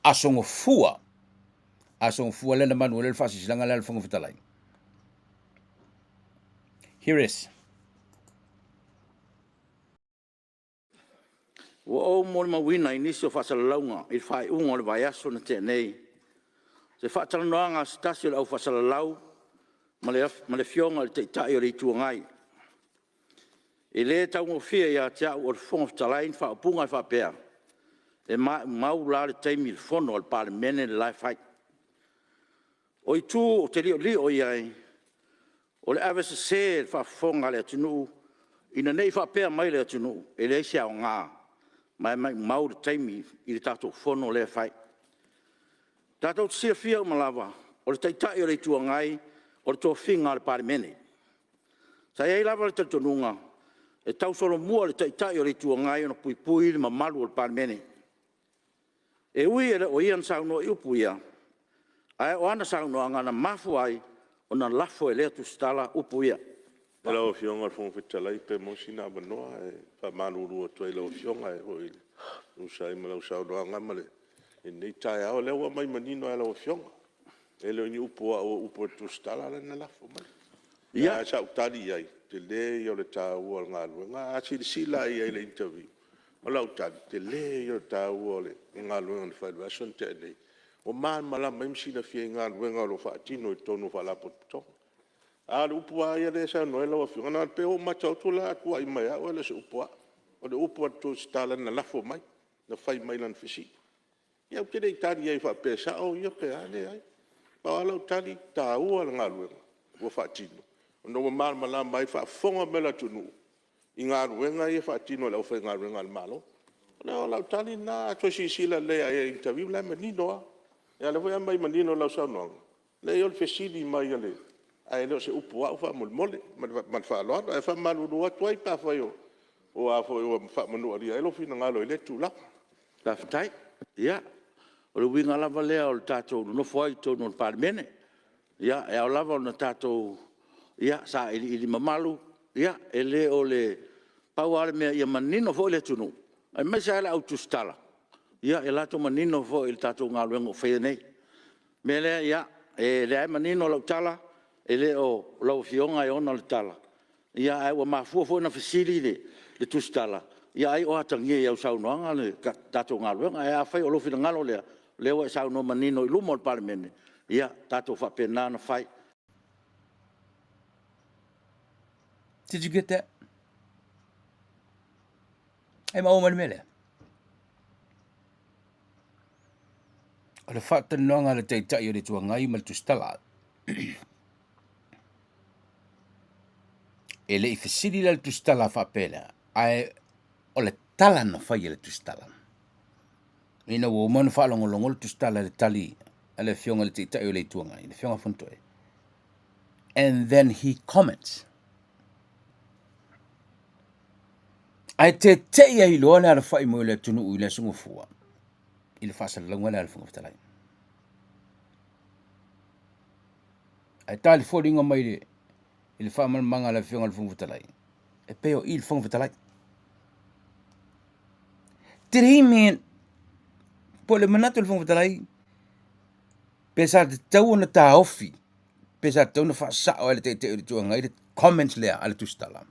Aso Gafua. Aso Gafua lea na manu ai le faasilasilaga lea a le Fofoga Fetalai. Here is. Ua ou molimauina i nisi o faasalalauga i le faaiuga o le vaiaso na tea nei, se faatalanoaga a se tasi o le au faasalalau ma le Afioga i le Taitai o le Itu Agai. E le taugofie ia te au o le Fofoga Fetalai ni faaupuga e faapea, e maumau la le taimi i le Fono a le Palemene le la e fai. O itu ou te liolio i ai, o le avesese i le faafofoga a le atunuu ina ne i faapea mai le atunuu e leai se aoga ma e maumau le taimi i le tatou Fono lea e fai. Tatou te silafia uma lava, o le Taitai o le Itu Agai, o le tofiga a le Palemene. Sa i ai lava le talitonuga, e tausolomua i le Taitai o le Itu Agai ona puipui le mamalu o le Palemene. E ui e le o ia na saunoa i upu ia, ae o ana saunoaga na mafua ai ona lafo e lea tusitala upu ia. Lau Afioga i le Fofoga Fetalai pe maua sina avanoa. E faamalulu atu ai i lau Afioga e tusa ai ma lau saunoaga i lenei taeao. O lea ua aumai manino lava e lau Afioga, e le o ni upu a au o upu a le tusitala lea na lafo mai. Ia. Ae sa ou tali i ai, o le tele ia o le taua o le galuega. A silasila lava i ai i le interview, o lau tali, o le tele ia o le taua o le galuega na fai i le vaiaso na tea nei, ua malamalama ai ma silafia ai galuega o lo o faatino i totonu o Faalapotopotoga. A o le upu lava ia lea e saunoa ai lau Afioga, e pei ua ou matau atu o le a tuuai mai ia au, ae le o se upu a au. O le upu a le tusitala na lafo mai, na fai mai i lana fesili. Ia ou te le i tali i ai faapea e sao ia pe a, e leai. Na pau lava lau tali, e taua le galuega. ua faatino, ona ua malamalama ai le faafofoga mai a le atunuu i galuega ia e faatino e le aufaigaluega a le Malo. O lau tali lena, a toe silasila lelei lava i ai i le interview o la e manino lava. O lea foi e aumai manino i lau saunoaga, leai o le fesili mai ae le o se upu a au faamolemole. Ma le faaaloalo. Ae faamalulu atu ai pe afai ua faamanualia ai lou finagalo i lea tulaga. Faafetai. Ia, o le uiga lava lea o le tatou nonofo ai i totonu o le Palemene. E ao lava ona tatou sailiili mamalu, e le o le… pau lava le mea ia manino foi le atunuu, aemaise lava le au tusitala, ia latou manino foi i le tatou galuega o faia nei. O le mea lea, o lea lava e manino lau tala, e le o lau Afioga e ona le tala, ae ua mafua foi ona fesili le tusitala, ai o atagia i au saunoaga le tatou galuega. Ae afai o lou finagalo lea, o lea ua e saunoa manino i luma o le Palemene, ia tatou faapena ona fai. Did you get that? E maua mai le mea lea? O le faatalanoaga a le Taitai o le Itu Agai ma le Tusitala. E le i fesili la le Tusitala faapea lea, ae o le tala na fai e le Tusitala. Ina ua uma ona faalogologo le Tusitala i le tali a le Afioga i le Taitai o le Itu Agai, le Afioga Fonotoe. And then he comments. Ae tete'i ai loa le alafai mai o le atunuu i le Aso Gafua i le faasalalauga lea a le Fofoga Fetalai. Ae tali foliga mai le, i le faamalamalamaga a le Afioga i le Fofoga Fetalai, e pei o i le Fofoga Fetalai. Did he mean, po o le manatu o le Fofoga Fetalai, pe sa tatau ona taofi, pe sa tatau ona faasao e le Taitai o le Itu Agai le comments lea a le Tusitala.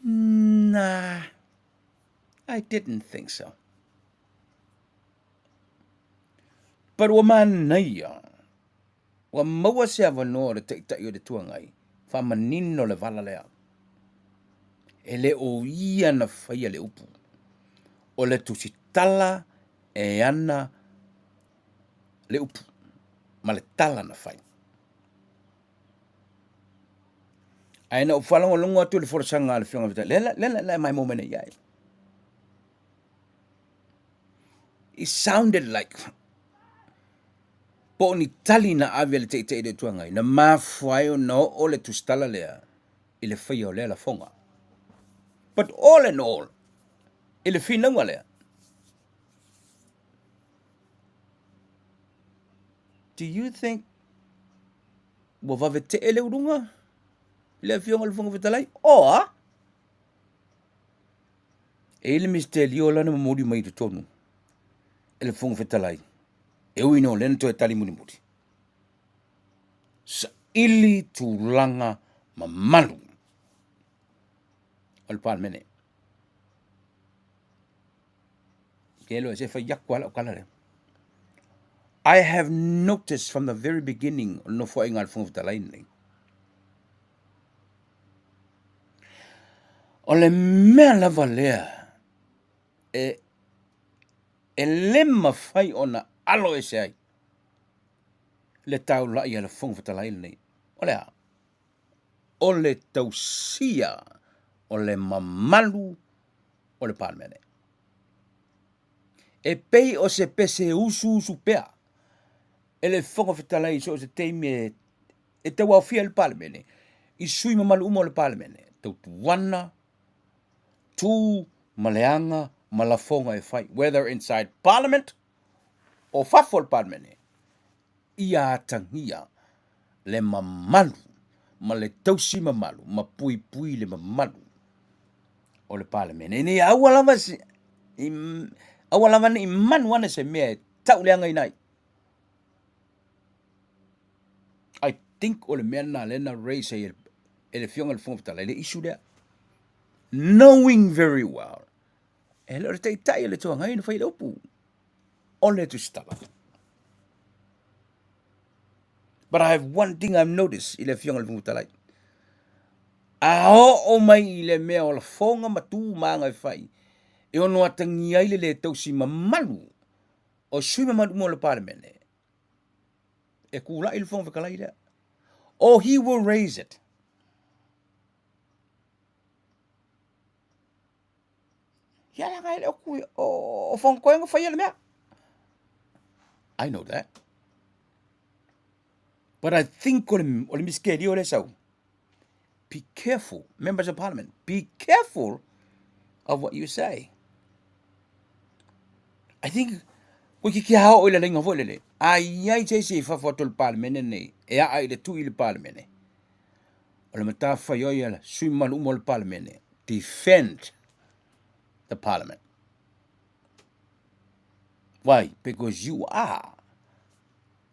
Nah, I didn't think so. But ua manaia, ua maua se avanoa o le Taitai o le Itu Agai, faamanino le vala lea. E le o ia na faia le upu, o le tusitala e ana le upu ma le tala na fai. Ae na ou faalogologo atu i le folasaga a le Afioga i le Taitai, lea lea la e maimoa mai nei i ai. It sounded like po o ni tali na ave e le Taitai o le Itu Agai na mafua ai ona oo le tusitala lea i le faia o lea lafoga. But all in all, i le finauga lea, do you think ua vave tee le uluga i le Afioga i le Fofoga Fetalai? Oa! E i ai le misitelio la na momoli mai i totonu e le Fofoga Fetalai, e ui ina o lea na toe tali mulimuli. Saili tulaga mamalu o le Palemene. Ke loa se fai aku lava lau tala lea. I have noticed from the very beginning o le nofoaiga a le Fofoga Fetalai lenei, o le mea lava lea e, e le mafai ona alo ese ai le taulai a le Fofoga Fetalai lenei, o le a? O le tausia o le mamalu o le Palemene. E pei o se pese usuusu pea e le Fofoga Fetalai i so o se taimi e, e tauaofia ai le Palemene, i sui mamalu uma o le Palemene, tautuana, tu ma le aga ma lafoga e fai, whether inside Parliament o fafo o le Palemene, ia atagia le mamalu ma le tausi mamalu ma puipui le mamalu o le Palemene. Ina ia aua lava se, aua lava ne i manu ane se mea e tauleagaina ai. I think o le mea lena lea na raise ai e le Afioga i le Fofoga Fetalai le issue lea. Knowing very well, e le o le Taitai o le Itu Agai na fai le upu, o le Tusitala. But I have one thing I've noticed i le Afioga i le Fofoga Fetalai. A oo mai i le mea o lafoga ma tu ma aga e fai, e ono atagia ai le le tausi mamalu o sui mamalu uma o le Palemene. E kulaʻi le Fofoga Fetalai lea. Or he will raise it. Ia leaga e le o kui, o Fonotoe na faia le mea. I know that. But I think o le, o le misikerio lea sau. Be careful, members of parliament, be careful of what you say. I think koe ki kia o i le lenga foi lele. A iai se isi i fafo atu o le palemene nei, e aa i le tui i le palemene. O le matafaioi a sui mamalu uma o le palemene, defend the parliament. Why? Because you are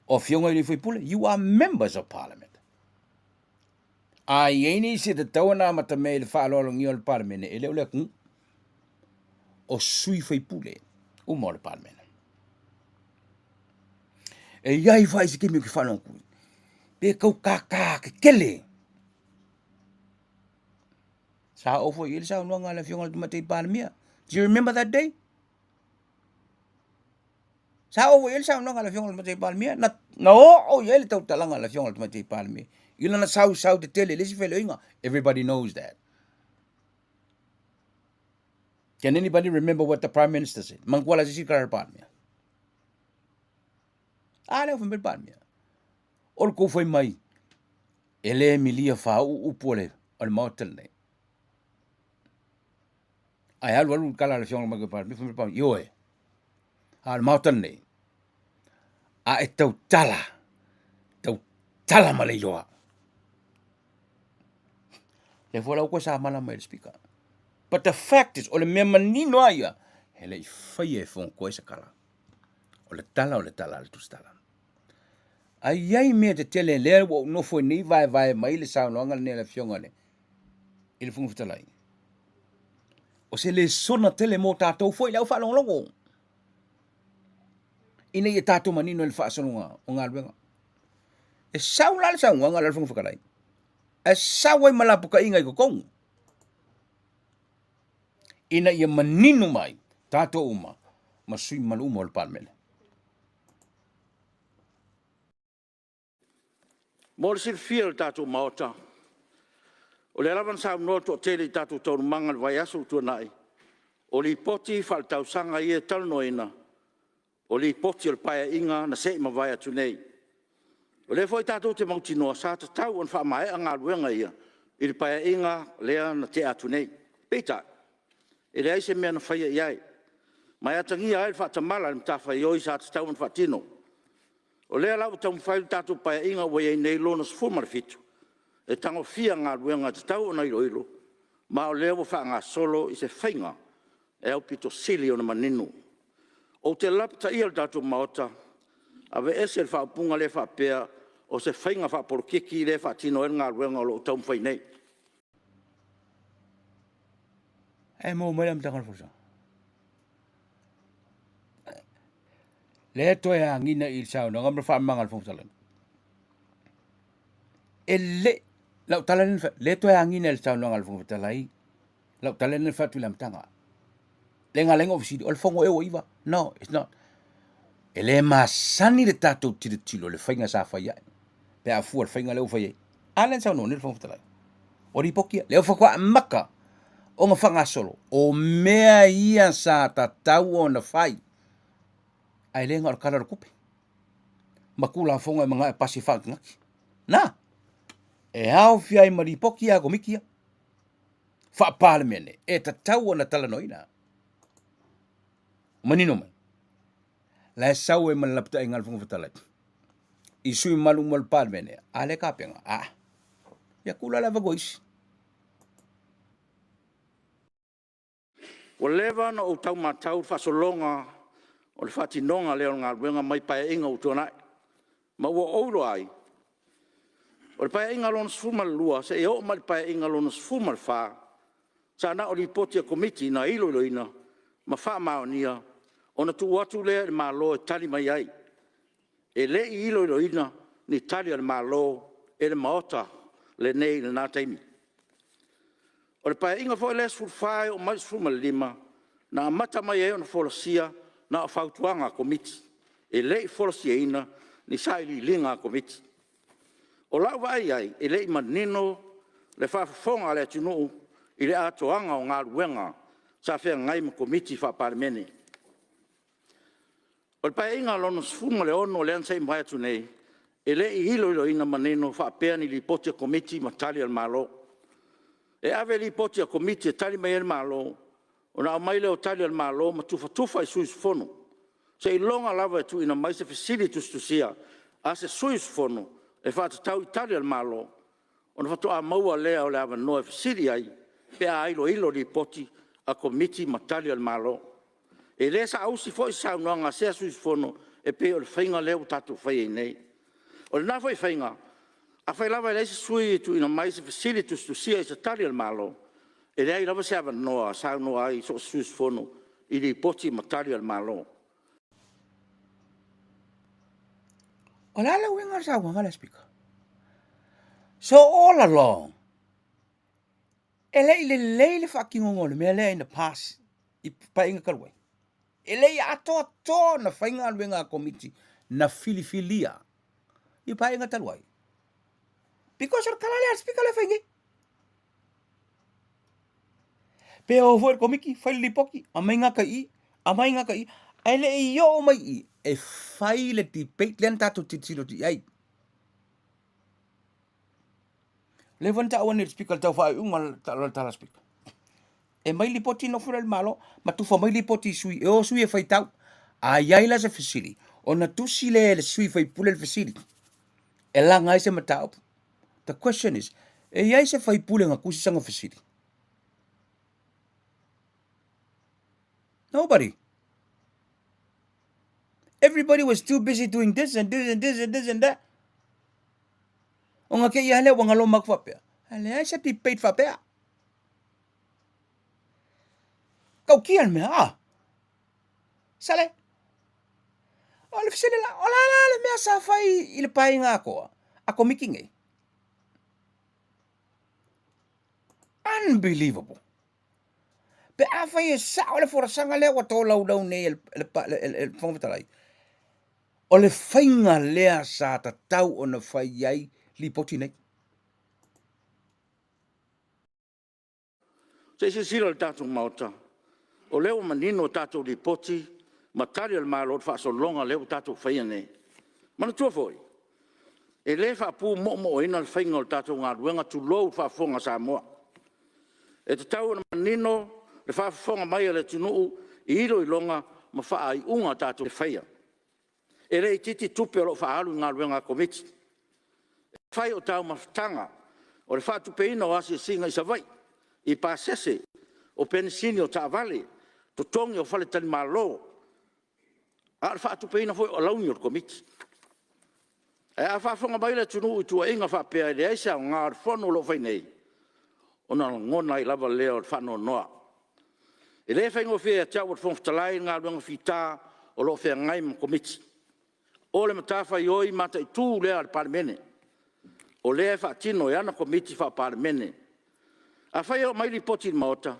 o afioga i le faipule, you are members of parliament. A i ai nisi e tatau ona amatamea i le faaaloalogia o le Palemene, e le o le atunuu, o sui faipule uma o le Palemene. E i ai fai se taimi ou te faalogo atu ai, pe tau kākā tetele. Sa oo foi i ai le saunoaga a le Afioga i le Tamaitai Palemia. Do you remember that day? Sa oo foi i ai le saunoaga a le Afioga i le Tamaitai Palemia, na, na oo i ai le tautalaga a le Afioga i le Tamaitai Palemia i lana sausau tetele i le isi feleoiga. Everybody knows that. Can anybody remember what the Prime Minister said? Manatua la se isi tala a le Palemia. A lea ua fai mai le Palemia. O le tou fai mai, e le milia faauu upu o le, o le Maota lenei. Ae alu alu le tala a le Afioga i le Tamaitai Palemia, fai mai le Palemia, ioe, a o le Maota lenei, a e tautala, tautala ma le iloa. Lea foi la ua toe samala mai le Speaker. But the fact is, o le mea manino lava ia, e le i faia e Fonotoe se tala. O le tala o le tala a le Tusitala. Ae i ai mea tetele lea ua ou nofo ai nei vaevae mai le saunoaga lenei a le Afioga i le i le Fofoga Fetalai. O se lesona tele mo tatou foi le au faalogologo ina ia tatou manino i le faasologa o galuega. E sau la le saunoaga a le Fofoga Fetalai, e sau ai ma lapataiga i totonu ina ia manino mai tatou uma ma sui mamalu uma o le Palemene. Mo le silafia e le tatou Maota, o lea lava na saunoa le toatele i tatou taualumaga i le vaiaso ua tuanai, o Lipoti Faaletausaga ia e talanoaina, o Lipoti o le Paeaiga na se i mavae atu nei. O lea foi tatou te mautinoa sa tatau ona faamaea galuega ia i le Paeaiga lea na tea atu nei. Peitai, e leai se mea na faia i ai, ma e atagia ai le faatamala i le matafaioi sa tatau ona faatino. O lea la ua taumafai le tatou Paeaiga ua i ai nei Lona 17 e tagofia galuega e tatau ona iloilo, ma o lea ua faagasolo i se faiga e aupito sili ona manino. Ou te lapataia le tatou Maota, aveese le faaupuga lea faapea o se faiga faapolokiki lea e faatino ai le galuega o lo o taumafai nei. E maua mai le amataga o le folasaga. Lea toe agiga i le saunoaga ma le faamamaga a le Fofoga Fetalai. E le, lau tala lea na fai, lea toe agiga i le saunoaga a le Fofoga Fetalai, lau tala lea na fai atu i le amataga. Le na ala ai ona ou fesili, o le fono ea ua iva? No, it's not. E le masani le tatou tilotilo i le faiga sa fai ai, pe a fua i le faiga lea ua fai ai. A lea na saunoa nei le Fofoga Fetalai. O lipoti ia, lea faatoa amata ona faagasolo, o mea ia sa tatau ona fai, ae le na o le Tala o le Tupe ma Tulafono e manao e pasi e faanatinati. Na, e aofia ai ma lipoti ia a Komiti ia Faa-Palemene e tatau ona talanoaina. Manino mai, la e sau ai ma le lapataiga a le Fofoga Fetalai i sui mamalu uma o le Palemene, a lea tapena, a, ia tula le avanoa i isi. Ua leva ona ou tau matau i le faasologa o le faatinoga lea o le galuega mai Paeaiga ua tuanai, ma ua ou iloa ai, o le Paeaiga Lona XII seia oo mai i le Paeaiga Lona XIV, sa na o Lipoti a Komiti na iloiloina ma faamaonia ona tuu atu lea i le Malo e tali mai ai. E le i iloiloina ni Tali a le Malo e le Maota lenei i lena taimi. O le Paeaiga foi lea 14 e oo mai i le 15, na amata mai ai ona folasia na o fautuaga a Komiti, e le i folasiaina ni sailiiliga a Komiti. O lau vaai i ai, e le i manino le faafofoga a le atunuu i le atoaga o galuega sa feagai ma Komiti Faa-Palemene. O le Paeaiga Lona XVI lea na se i mavae atu nei, e le i iloiloina manino faapea ni Lipoti a Komiti ma Tali a le Malo. E ave Lipoti a Komiti e tali mai ai le Malo, ona aumai lea o Tali a le Malo ma tufatufa i sui usufono. Seiloga lava e tuuina mai se fesili tusitusia a se sui usufono e faatatau i Tali a le Malo, ona faatoa maua lea o le avanoa e fesili ai pe a iloilo Lipoti a Komiti ma Tali a le Malo. E le saausi foi se saunoaga a sea sui usufono e pei o le faiga lea ua tatou faia ai nei. O lena foi faiga, afai lava e leai se sui usufono e tuuina mai se fesili tusitusia i se Tali a le Malo, e leai lava se avanoa e saunoa ai so o se sui usufono i Lipoti ma Tali a le Malo. O le a le uiga o le saunoaga lea a le Speaker? So all along, e le i lelei le faatinoga o le mea lea in the past i Paeaiga talu ai. E le i atoatoa ona fai galuega a Komiti na filifilia i Paeaiga talu ai. Because o le tala lea a le Speaker lea e fai nei. Pe o foi le Komiti, fai le lipoti, aumai gata i i, aumai gata i i, ae le i oo mai i i e fai le debate lea na tatou tilotilo atu i ai. Lea foi na taua nei e le Speaker i le tau faaiuga o le tala a le Speaker. E aumai lipoti nofo lea i le Malo ma tufa mai lipoti i sui, e o sui e faitau. A i ai la se fesili, ona tusi lea e le sui faipule le fesili e laga ai se mataupu. The question is, e i ai se faipule na tusi sana fesili? Nobody. Everybody was too busy doing this and this and this and this and that. Ona kei a lea ua galo maku faapea. A leai se debate faapea. Tautia le mea, ah. Sale. O le fesili la, o le a la le mea sa fai i le paeaiga atoa a Komiti nei? Unbelievable. Pe afai e sao le folasaga lea ua tolaulau nei e le Fofoga Fetalai, o le faiga lea sa tatau ona fai ai lipoti nei. Se i silasila le tatou Maota, o lea ua manino a tatou Lipoti ma Tali a le Malo i le faasologa lea ua tatou faia nei. Manatua foi, e le faapumoomoona le faiga o le tatou galuega tulou le faafofoga a Samoa. E tatau ona manino le faafofoga mai a le atunuu i iloiloga ma faaiuga tatou te faia. E le itiiti tupe o lo o faaalu i galuega a Komiti. E fai o taumafataga, o le faatupeina o asiasiga i Savaii, i pasese, o penisini o taavale, totogi o faletalimalo, a o le faatupeina foi o alauni o le Komiti. Ae a faafofoga mai le atunuu i tuuaiga faapea e leai se aoga o le Fono o lo o fai nei, ona lagona ai lava lea o le faanoanoa. E le faigofie ia te au o le Fofoga Fetalai le galuega fita o lo o feagai ma Komiti. O le matafaioi mataitu lea a le Palemene, o lea e faatino e ana Komiti Faa-Palemene. Afai e oo mai Lipoti i le Maota,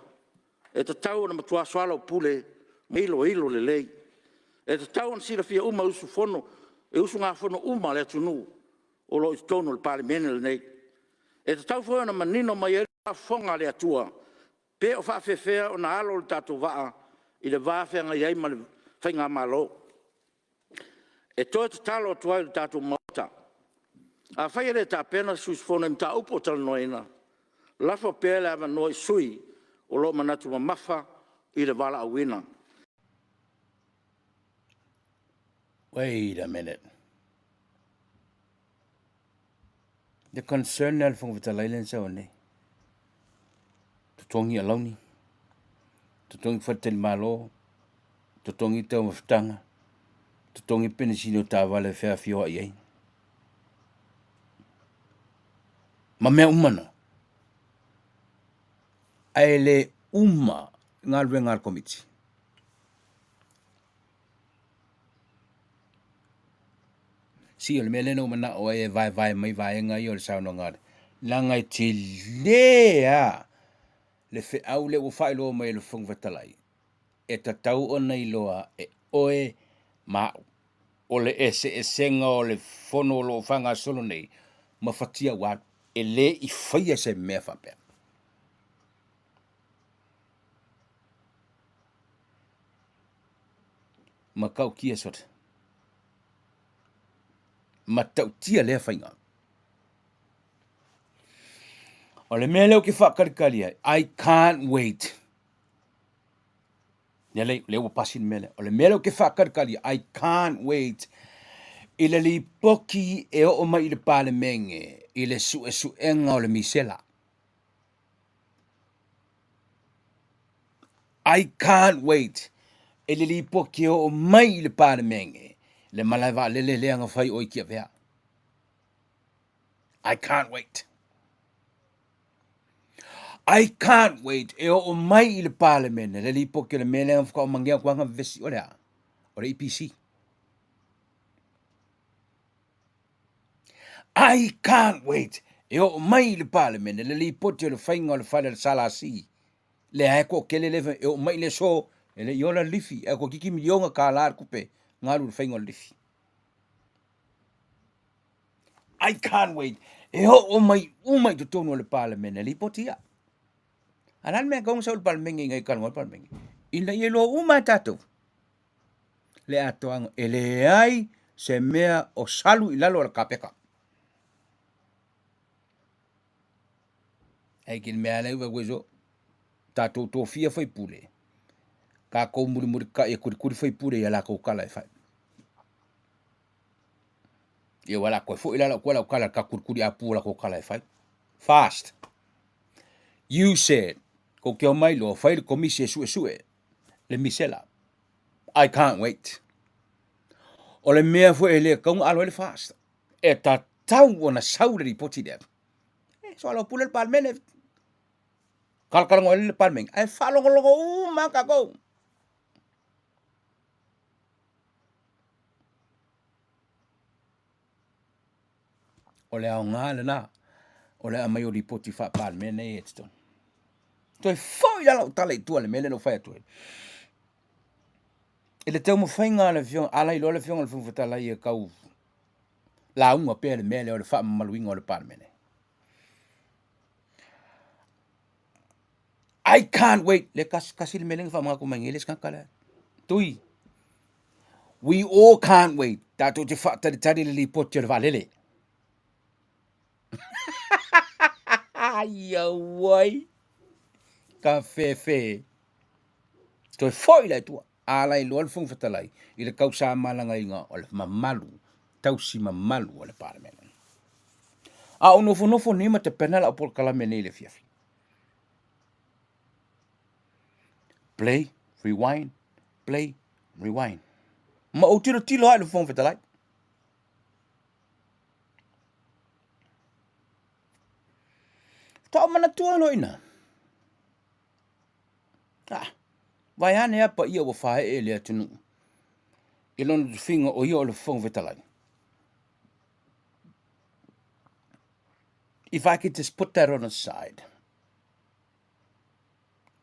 e tatau ona matua soalaupule ma iloilo lelei. E tatau ona silafia uma e usugafono uma a le atunuu o lo o i totonu o le Palemene lenei. E tatau foi ona manino mai ai le faafofoga a le Atua, pe o faapefea ona alo lo tatou vaa i le va feagai ai ma le faigamalo. E toe tatalo atu ai i le tatou Maota, afai e le tapena se sui usufono i mataupu o talanoaina, lafo pea le avanoa i sui usufono o lo o manatu mamafa i le valaauina. Wait a minute. The concern lea a le Fofoga Fetalai lea na sau nei. Totogi alauni, totogi faletalimalo, totogi taumafataga, totogi penisini o taavale e feafioai ai. Ma mea uma na. Ae le uma galuega a le Komiti. Si o le mea lea na ou manao ai e vaevae mai vaega ia o le saunoaga a le, leaga e tele lava le feau lea ua faailoa mai e le Fofoga Fetalai, e tatau ona iloa e oe ma au. O le eseesega o le fono o lo o faagasolo nei ma fatia ua alu. E le i faia se mea faapea. Matautia sota. Matautia lea faiga. O le mea lea ou te faatalitali ai, I can't wait. Ia lei, lea ua pasi le mea lea. O le mea lea ou te faatalitali ai, I can't wait i le lipoti e oo mai i le Palemene i le suesuega o le misela. I can't wait i le lipoti e oo mai i le Palemene le malae vaalele lea na fai o i Tiavea. I can't wait. I can't wait e oo mai i le Palemene le lipoti o le mea lea na faatoa manea atu ana vevesi o le a? O le EPC. I can't wait e oo mai i le Palemene le lipoti o le faiga o le fale o le SLC lea e toatele le e oo mai i le aso e le i ola le lifi ae toeitiiti miliona tala le tupe na alu i le faiga o le lifi. I can't wait e oo mai uma i totonu o le Palemene lipoti ia. A o le a le mea e tatau ona sau i le Palemene ina ia talanoa le Palemene? Ina ia iloa uma e tatou le atoaga e leai se mea o salu i lalo o le kapeta. Ai ki le mea lea ua ueso tatou tofia faipule, tatou mulimulitai e kulikuli faipule i a latou tala e fai. Ia ua la koe foi la lau koe lau tala ka kulikuli apu o latou tala e fai. Fast. You said, kou te omai loa, fai le komisi e suesue le misela. I can't wait. O le mea foi e le tatau ona alo ai le fast. E tatau ona sau le lipoti lea. E soalaupule le Palemene. Kalakalanoa le Palemene. Ae faalogologo uma tatou. O le aoga lena o le aumai o lipoti faa-Palemene ia i totonu. Toe foi la lau tala i tua i le mea lea na ou fai atu ai. I le taumafaiga a le Afioga, a lailoa le Afioga i le Fofoga Fetalai e tau lauga pea le mea lea o le faamamaluina o le Palemene. I can't wait. Le kasi, kasi le mea lea na faamanatu mai nei le isi tagata lea. Tui. We all can't wait. Tatou te faatalitali le lipoti o le vaalele. Ai auai. Ka fefe. Toe foi la i tua. A la iloa le Fofoga Fetalai i le tausamalagaina o le mamalu, tausi mamalu o le Palemene. A o nofonofo nei ma tapena lau polokalame nei i le afiafi. Play, rewind, play, rewind. Ma ou tilotilo lava i le Fofoga Fetalai. Faatoa ou manatua loa i ina. Ah, vaeane lava paia ua faee i le atunuu i lona tofiga o ia o le Fofoga Fetalai. If I could just put that on the side.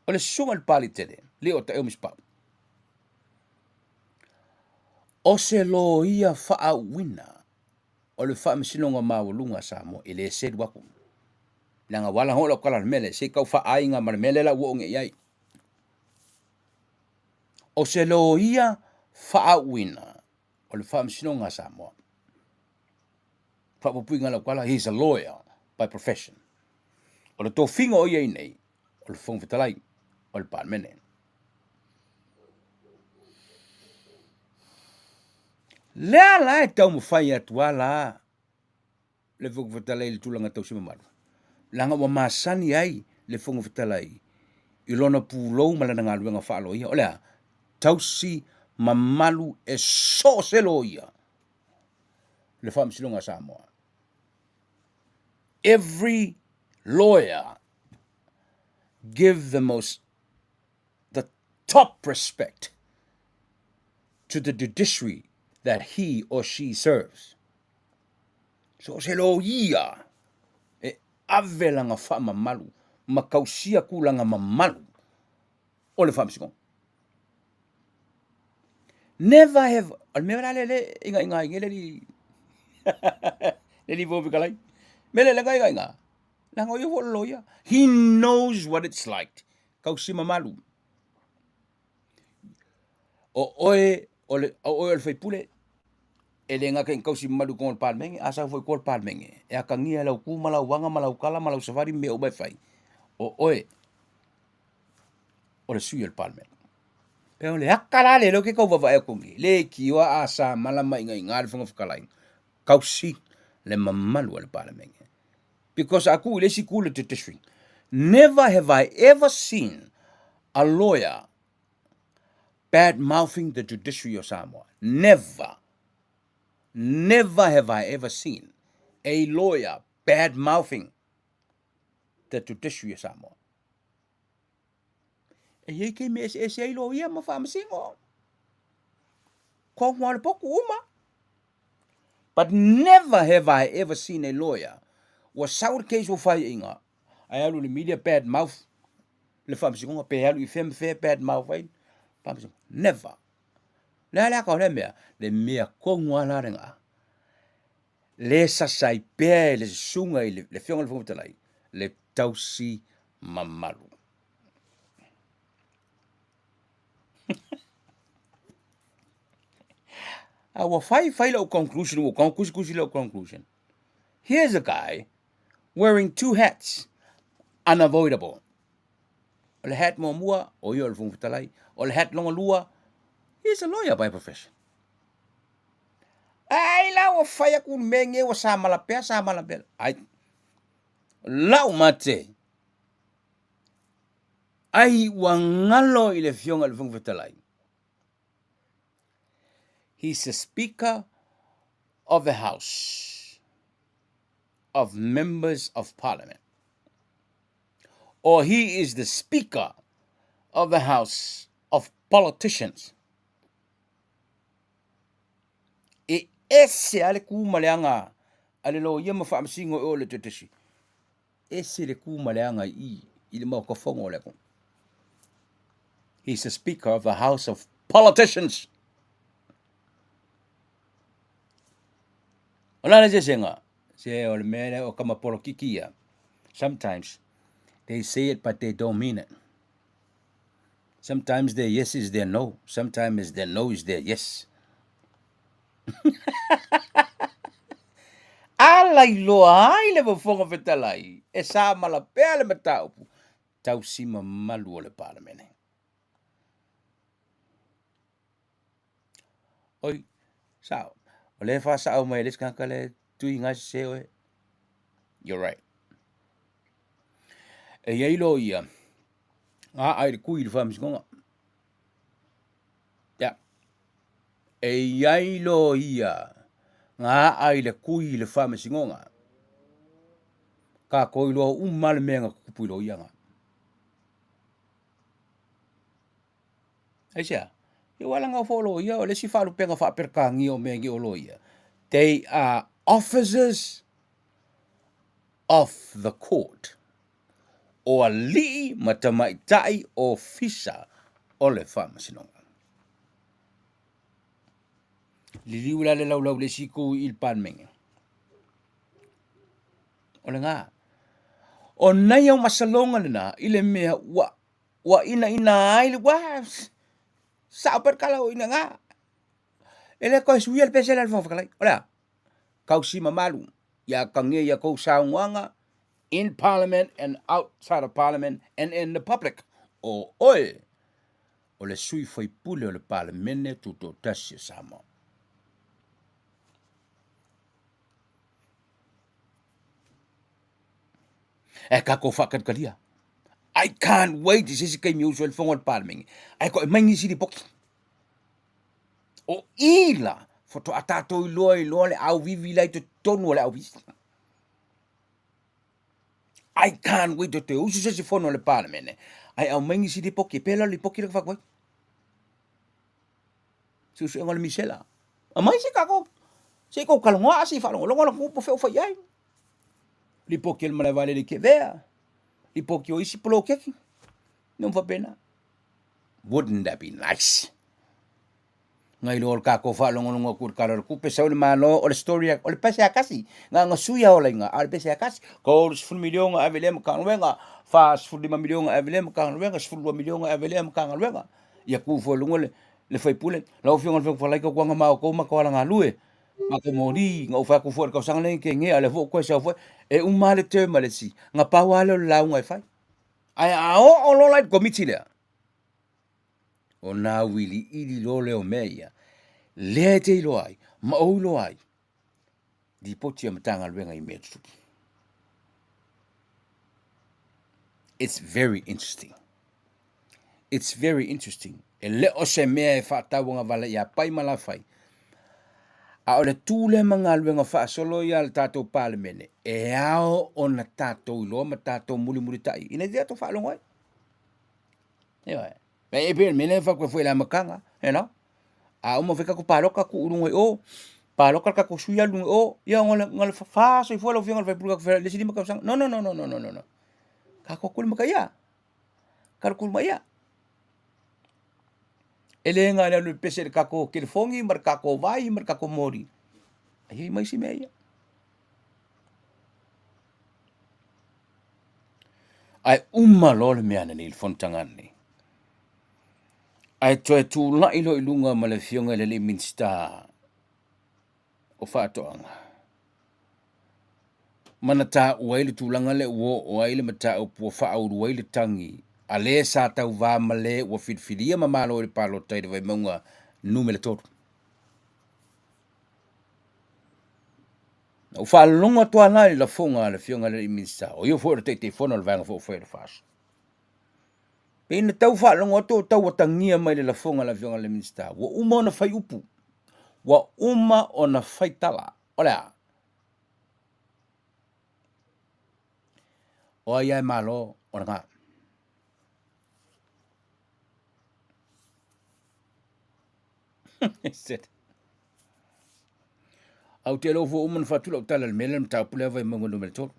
O le susuga i le Palitele, le o Taeo Misipau. O se loia faauuina o le Faamasinoga Maualuga a Samoa e le selu aku. Leaga ua ala ona oo lau tala i le mea lea, se i tau faaaiga ma le mea lea la ua oo nei i ai. O se loia faauuina o le Faamasinoga a Samoa. Faapuipuiga lau tala, he is a lawyer by profession. O le tofiga o ia i nei, o le Fofoga Fetalai o le Palemene. Lea la e taumafai atu a la le Fofoga Fetalai i le tulaga tausi mamalu, leaga ua masani ai le Fofoga Fetalai i lona pulou ma lana galuega faaloia, o le a? Tausi mamalu e so o se loia le Faamasinoga a Samoa. Every lawyer give the most the top respect to the judiciary that he or she serves. So se loia e ave lana faamamalu ma tausia tulaga mamalu o le Faamasinoga. Never have, o le mea la lea lea e ingaiga ai nei le alii le alii Fofoga Fetalai. Mea lea lea e ingaiga, leaga o ia foi o le loia. He knows what it's like. Tausi mamalu. O oe o le, o oe o le sui usufono, e le gata ina tausi mamalu i totonu o le Palemene, a sau foi i tua o le Palemene, e atagia i lau tu ma lau aga ma lau tala ma lau savali ma mea uma e fai, o oe o le sui o le Palemene. E o le aka la lea lea ou te tau vaavaai atu nei, leitioa a sa malama ingaiga le Fofoga Fetalai, tausi le mamalu o le Palemene. Because a tuu i le isi itu le judiciary, never have I ever seen a lawyer bad mouthing the judiciary of Samoa. Never. Never have I ever seen a lawyer bad mouthing the judiciary of Samoa. E iai taimi e eseese ai loia ma faamasino. Kohu a le potu uma. But never have I ever seen a lawyer ua sau le case ua faiaina ae alu i le media bad mouth le faamasinoga pe alu i fea ma fea bad mouth ai faamasinoga. Never. Le a le aka o lea mea? Le mea tonu lava la lena. Le sasa ai pea e le susuga i le Afioga i le Fofoga Fetalai le tausi mamalu. A ua fai fai lau conclusion, ua tusitusi lau conclusion. Here's a guy wearing two hats, unavoidable. O le hat muamua, o ia o le Fofoga Fetalai. O le hat lona lua, he's a lawyer by profession. Ai la ua fai atu le mea nei ua samala pea, samala pea. Ai, lau mate, ai ua galo i le Afioga i le Fofoga Fetalai. He's the Speaker of the House of Members of Parliament. Or he is the Speaker of the House of Politicians. E ese lava le tu ma le aga a le loia ma faamasino i o le judiciary. Ese le tu ma le aga i i le Maota Fono o le atunuu. He's the Speaker of the House of Politicians. O le a le eseesega? Se o le mea lea o tama polokiki ia. Sometimes they say it but they don't mean it. Sometimes their yes is their no. Sometimes their no is their yes. Ala iloa ai le Fofoga Fetalai e samala pea le mataupu tausi mamalu o le Palemene. Oi, sao, o lea e faasao mai e le isi tagata le tui nga sese oe. You're right. E i ai loia, nga ai le kui i le faamasinoga. Yeah. E i ai loia, nga ai le kui i le faamasinoga. Kākou iloa uma le mea na tutupu i loia nga. Aisea? Ia ua laga foi o loia, o le isi faalupega faa-Peretania o mea nei o loia, they are officers of the court. O alii ma tamaitai ofisa o le faamasinoga. Liliu la le laulau i le isi itu i le Palemene. O lena. O nai au masaloga lena i le mea ua ua inaina ai le ua sao pea le tala o inaina. E le toe suia le pese lea a le Fofoga Fetalai. O le a? Tausi mamalu ia atagia i a tou saunoaga in Parliament and outside of Parliament and in the public. O oe o le sui faipule o le Palemene Tutoatasi o Samoa. E tatou faatalitalia. I can't wait i se isi taimi e usu ai le fono a le Palemene ae toe aumai nisi lipoti. O i la faatoa tatou iloa iloa le auvivi la i totonu o le auvivi. I can't wait e toe usu se isi fono a le Palemene ae aumai nisi lipoti e pei la o le lipoti lea na fai atu ai. Suesuega o le misela. Aumai se tatou se i tou talanoa se i faalogologo la tou po o fea o fai ai. Lipoti o le malae vaalele i Kevea, lipoti o isi poloketi, mea uma faapena. Wouldn't that be nice? Ngai loa o le tatou faalogologo atu i le Tala o le Tupe, sau le Malo, o le story lava, o le pese lava tasi, na ona sui lava o laina, a o le pese lava tasi, $30 miliona e ave i lea Matagaluega, $45 miliona e ave i lea Matagaluega, $12 miliona e ave i lea Matagaluega. Ia tu foi i luga le sui usufono, lau Afioga i le Fofoga Fetalai, tautuana ma outou matou ala galue, matou moli, na ou fai atu foi i le tausaga lea na tea nei, a o lea foi ua toe sau foi. E uma lava le term a le isi, na pau lava lea o le lauga e fai. Ae a oo loa la i le Komiti lea, ona auiliili loa lea o mea ia, lea e te iloa ai ma ou iloa ai lipoti a Matagaluega i mea tutupu. It's very interesting. It's very interesting. E le o se mea e faatauagavale ia Pai ma Lafai, a o le tu lea ma galuega faasolo ia a le tatou Palemene, e ao ona tatou iloa ma tatou mulimulitai ina ia tatou faalogo ai. Ioe. E pei o le mea lea e fai atu ai foi i le amataga, you know. A uma foi tatou palota tuu i luga i o, palota le tatou sui alu i luga i o, ia ona le fa soifua lau afioga i le sui usufono tatou feiloai i le isi 5 tausaga. No, no, no, no, no, no, no. Tatou tuli ma ia. Tatou tuli ma ia. E le na o le alu e pese i le tatou telefoni ma le tatou vai ma le tatou moli. E i ai ma isi mea ia. Ae uma loa le mea lenei i le fonotaga lenei. Ae toe tulai loa i luga ma le afioga i le alii Minisita o Faatoaga ma na taua ai le tulaga lea ua oo ai le mataupu ua faaulu ai le tagi a le sa tauva ma le ua filifilia ma malo i le palota i le Vaimauga numera 3. Na ou faalogo atu lava la i le lafoga a le Afioga i le Minisita, o ia foi o le Taitaifono o le Vaega Faaupufai o le FAST. Pei na tau faalogo atu o tau atagia mai le lafoga a le Afioga i le Minisita, ua uma ona fai upu, ua uma ona fai tala. O le a? O ai lava e malo, o lena. Ae ou te iloa ua uma ona fai atu lau tala i le mea lea le mataupu lea Vaimauga Nu.3.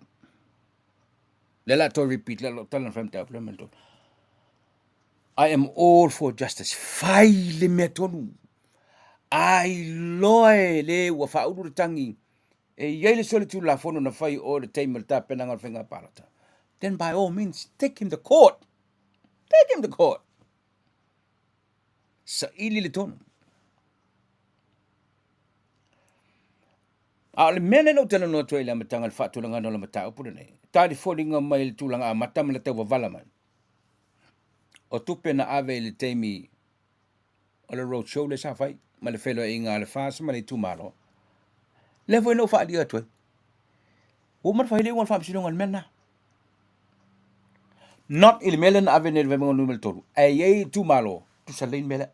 Lea o le a toe repeat lau tala na fai i le mataupu lea Nu.3. I am all for justice. Fai le mea tonu. A iloa e le ua faaulu le tagi e i ai le solitulafono na fai o le taimi o le tapenaga o le faiga palota. Then by all means, take him to court. Take him to court. Saili le tonu. A o le mea lea na ou talanoa atu ai i le amataga o le faatulagaga o le mataupu lenei, tali foliga mai i le tulaga amata ma le tauvavala mai, o tupe na ave i le taimi o le road show lea sa fai ma le feiloaiga a le FAST ma le itumalo, lea foi na ou faaalia atu ai, ua uma ona fai le iuga o le faamasinoga i le mea lena. Not i le mea lea na ave nei i le Vaimauga Nu.3, ae i ai itumalo, tusa lelei le mea lea.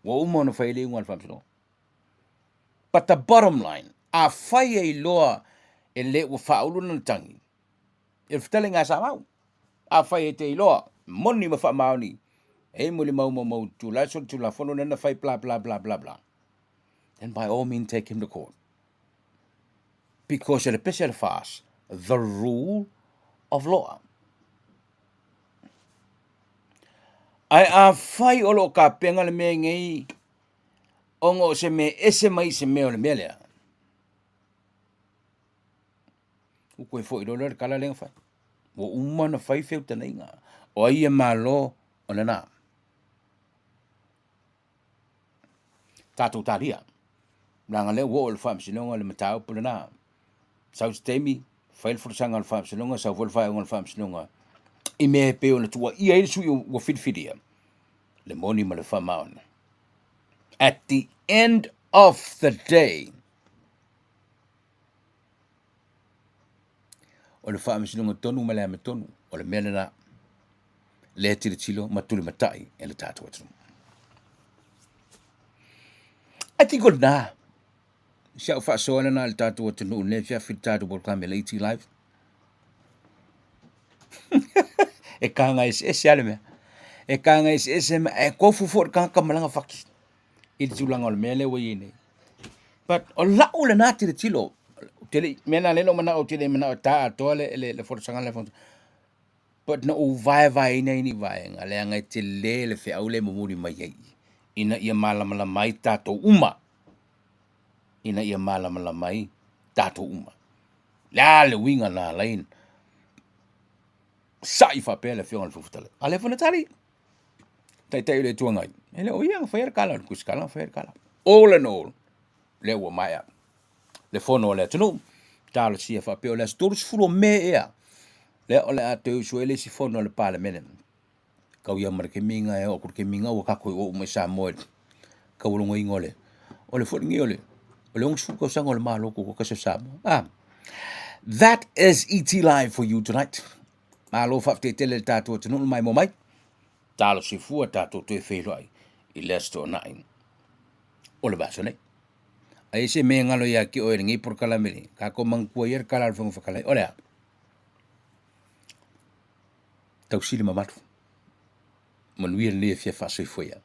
Ua uma ona fai le iuga a le faamasinoga. But the bottom line, afai e iloa e le ua faaulu lana tagi, e le fetalaiga a Samau. Afai e te iloa, moni ma faamaoni, e molimau maumau la solitulafono lea na fai bla bla bla bla bla. Then by all means take him to court. Because e le pese a le FAST, the rule of law. Ae afai o lo o kapena le mea nei ona o se mea ese mai se mea o le mea lea, ua toe foi loa lea o le tala lea na fai. Ua uma ona fai feutagaiga. O ai e malo o lena. Tatou talia. Leaga lea ua oo i le faamasinoga le mataupu lena. Sau se taimi, fai le folasaga a le faamasinoga, sau foi le faaiuga a le faamasinoga i mea e pei ona tuuaia ai le sui ua filifilia, le moni ma le faamaoni. At the end of the day, o le faamasinoga tonu ma le amiotonu, o le mea lena lea tilotilo ma tulimatai e le tatou atunuu. I think o lena, si au faasoa lena i le tatou atunuu i lenei afiafi i le tatou polokalame le ET Live. E kaga eseese lava le mea. E kaga eseese ma e tofu foi le tagata ma lana fati i le tulaga o le mea lea ua i ai nei. But o lau lena tilotilo, ou te le i, mea lena lea na ou manao ou te le manao e ta atoa le, le, le folasaga lea. But na ou vaevaeina ai ni vaega, leaga e tele le feau lea e momoli mai ai Ina ia malamalama ai tatou uma, ina ia malamalama ai tatou uma. Le a le uiga na ala ai sa'i faapea le Afioga i le Fofoga Fetalai? A o lea foi na tali Taitai o le Itu Agai, e le o ia na faia le tala, o le Tusitala na faia le tala. All in all, lea ua maea le fono a le atunuu, talosia faapea o le aso 30 o Me ea, lea o le a toe usu ai le isi fono a le Palemene. Tau ia ma le taimi lena e oo atu i le taimi lena ua tatou oo uma i Samoa i le taualogaina o le o le foi lenei o le 60 tausaga o le Malo Tutoatasi o Samoa. Ah, that is ET Live for you tonight. Malo faafetai tele i le tatou atunuu le maimoa mai. Talosia fua tatou toe feiloai i le Aso Toonai o le vaiaso nei. Ai se mea e galo ia te oe i lenei polokalame nei, tatou manatua ia le tala a le Fofoga Fetalai, o le a? Tausili mamalu, manuia lenei afiafi faasoifua ia.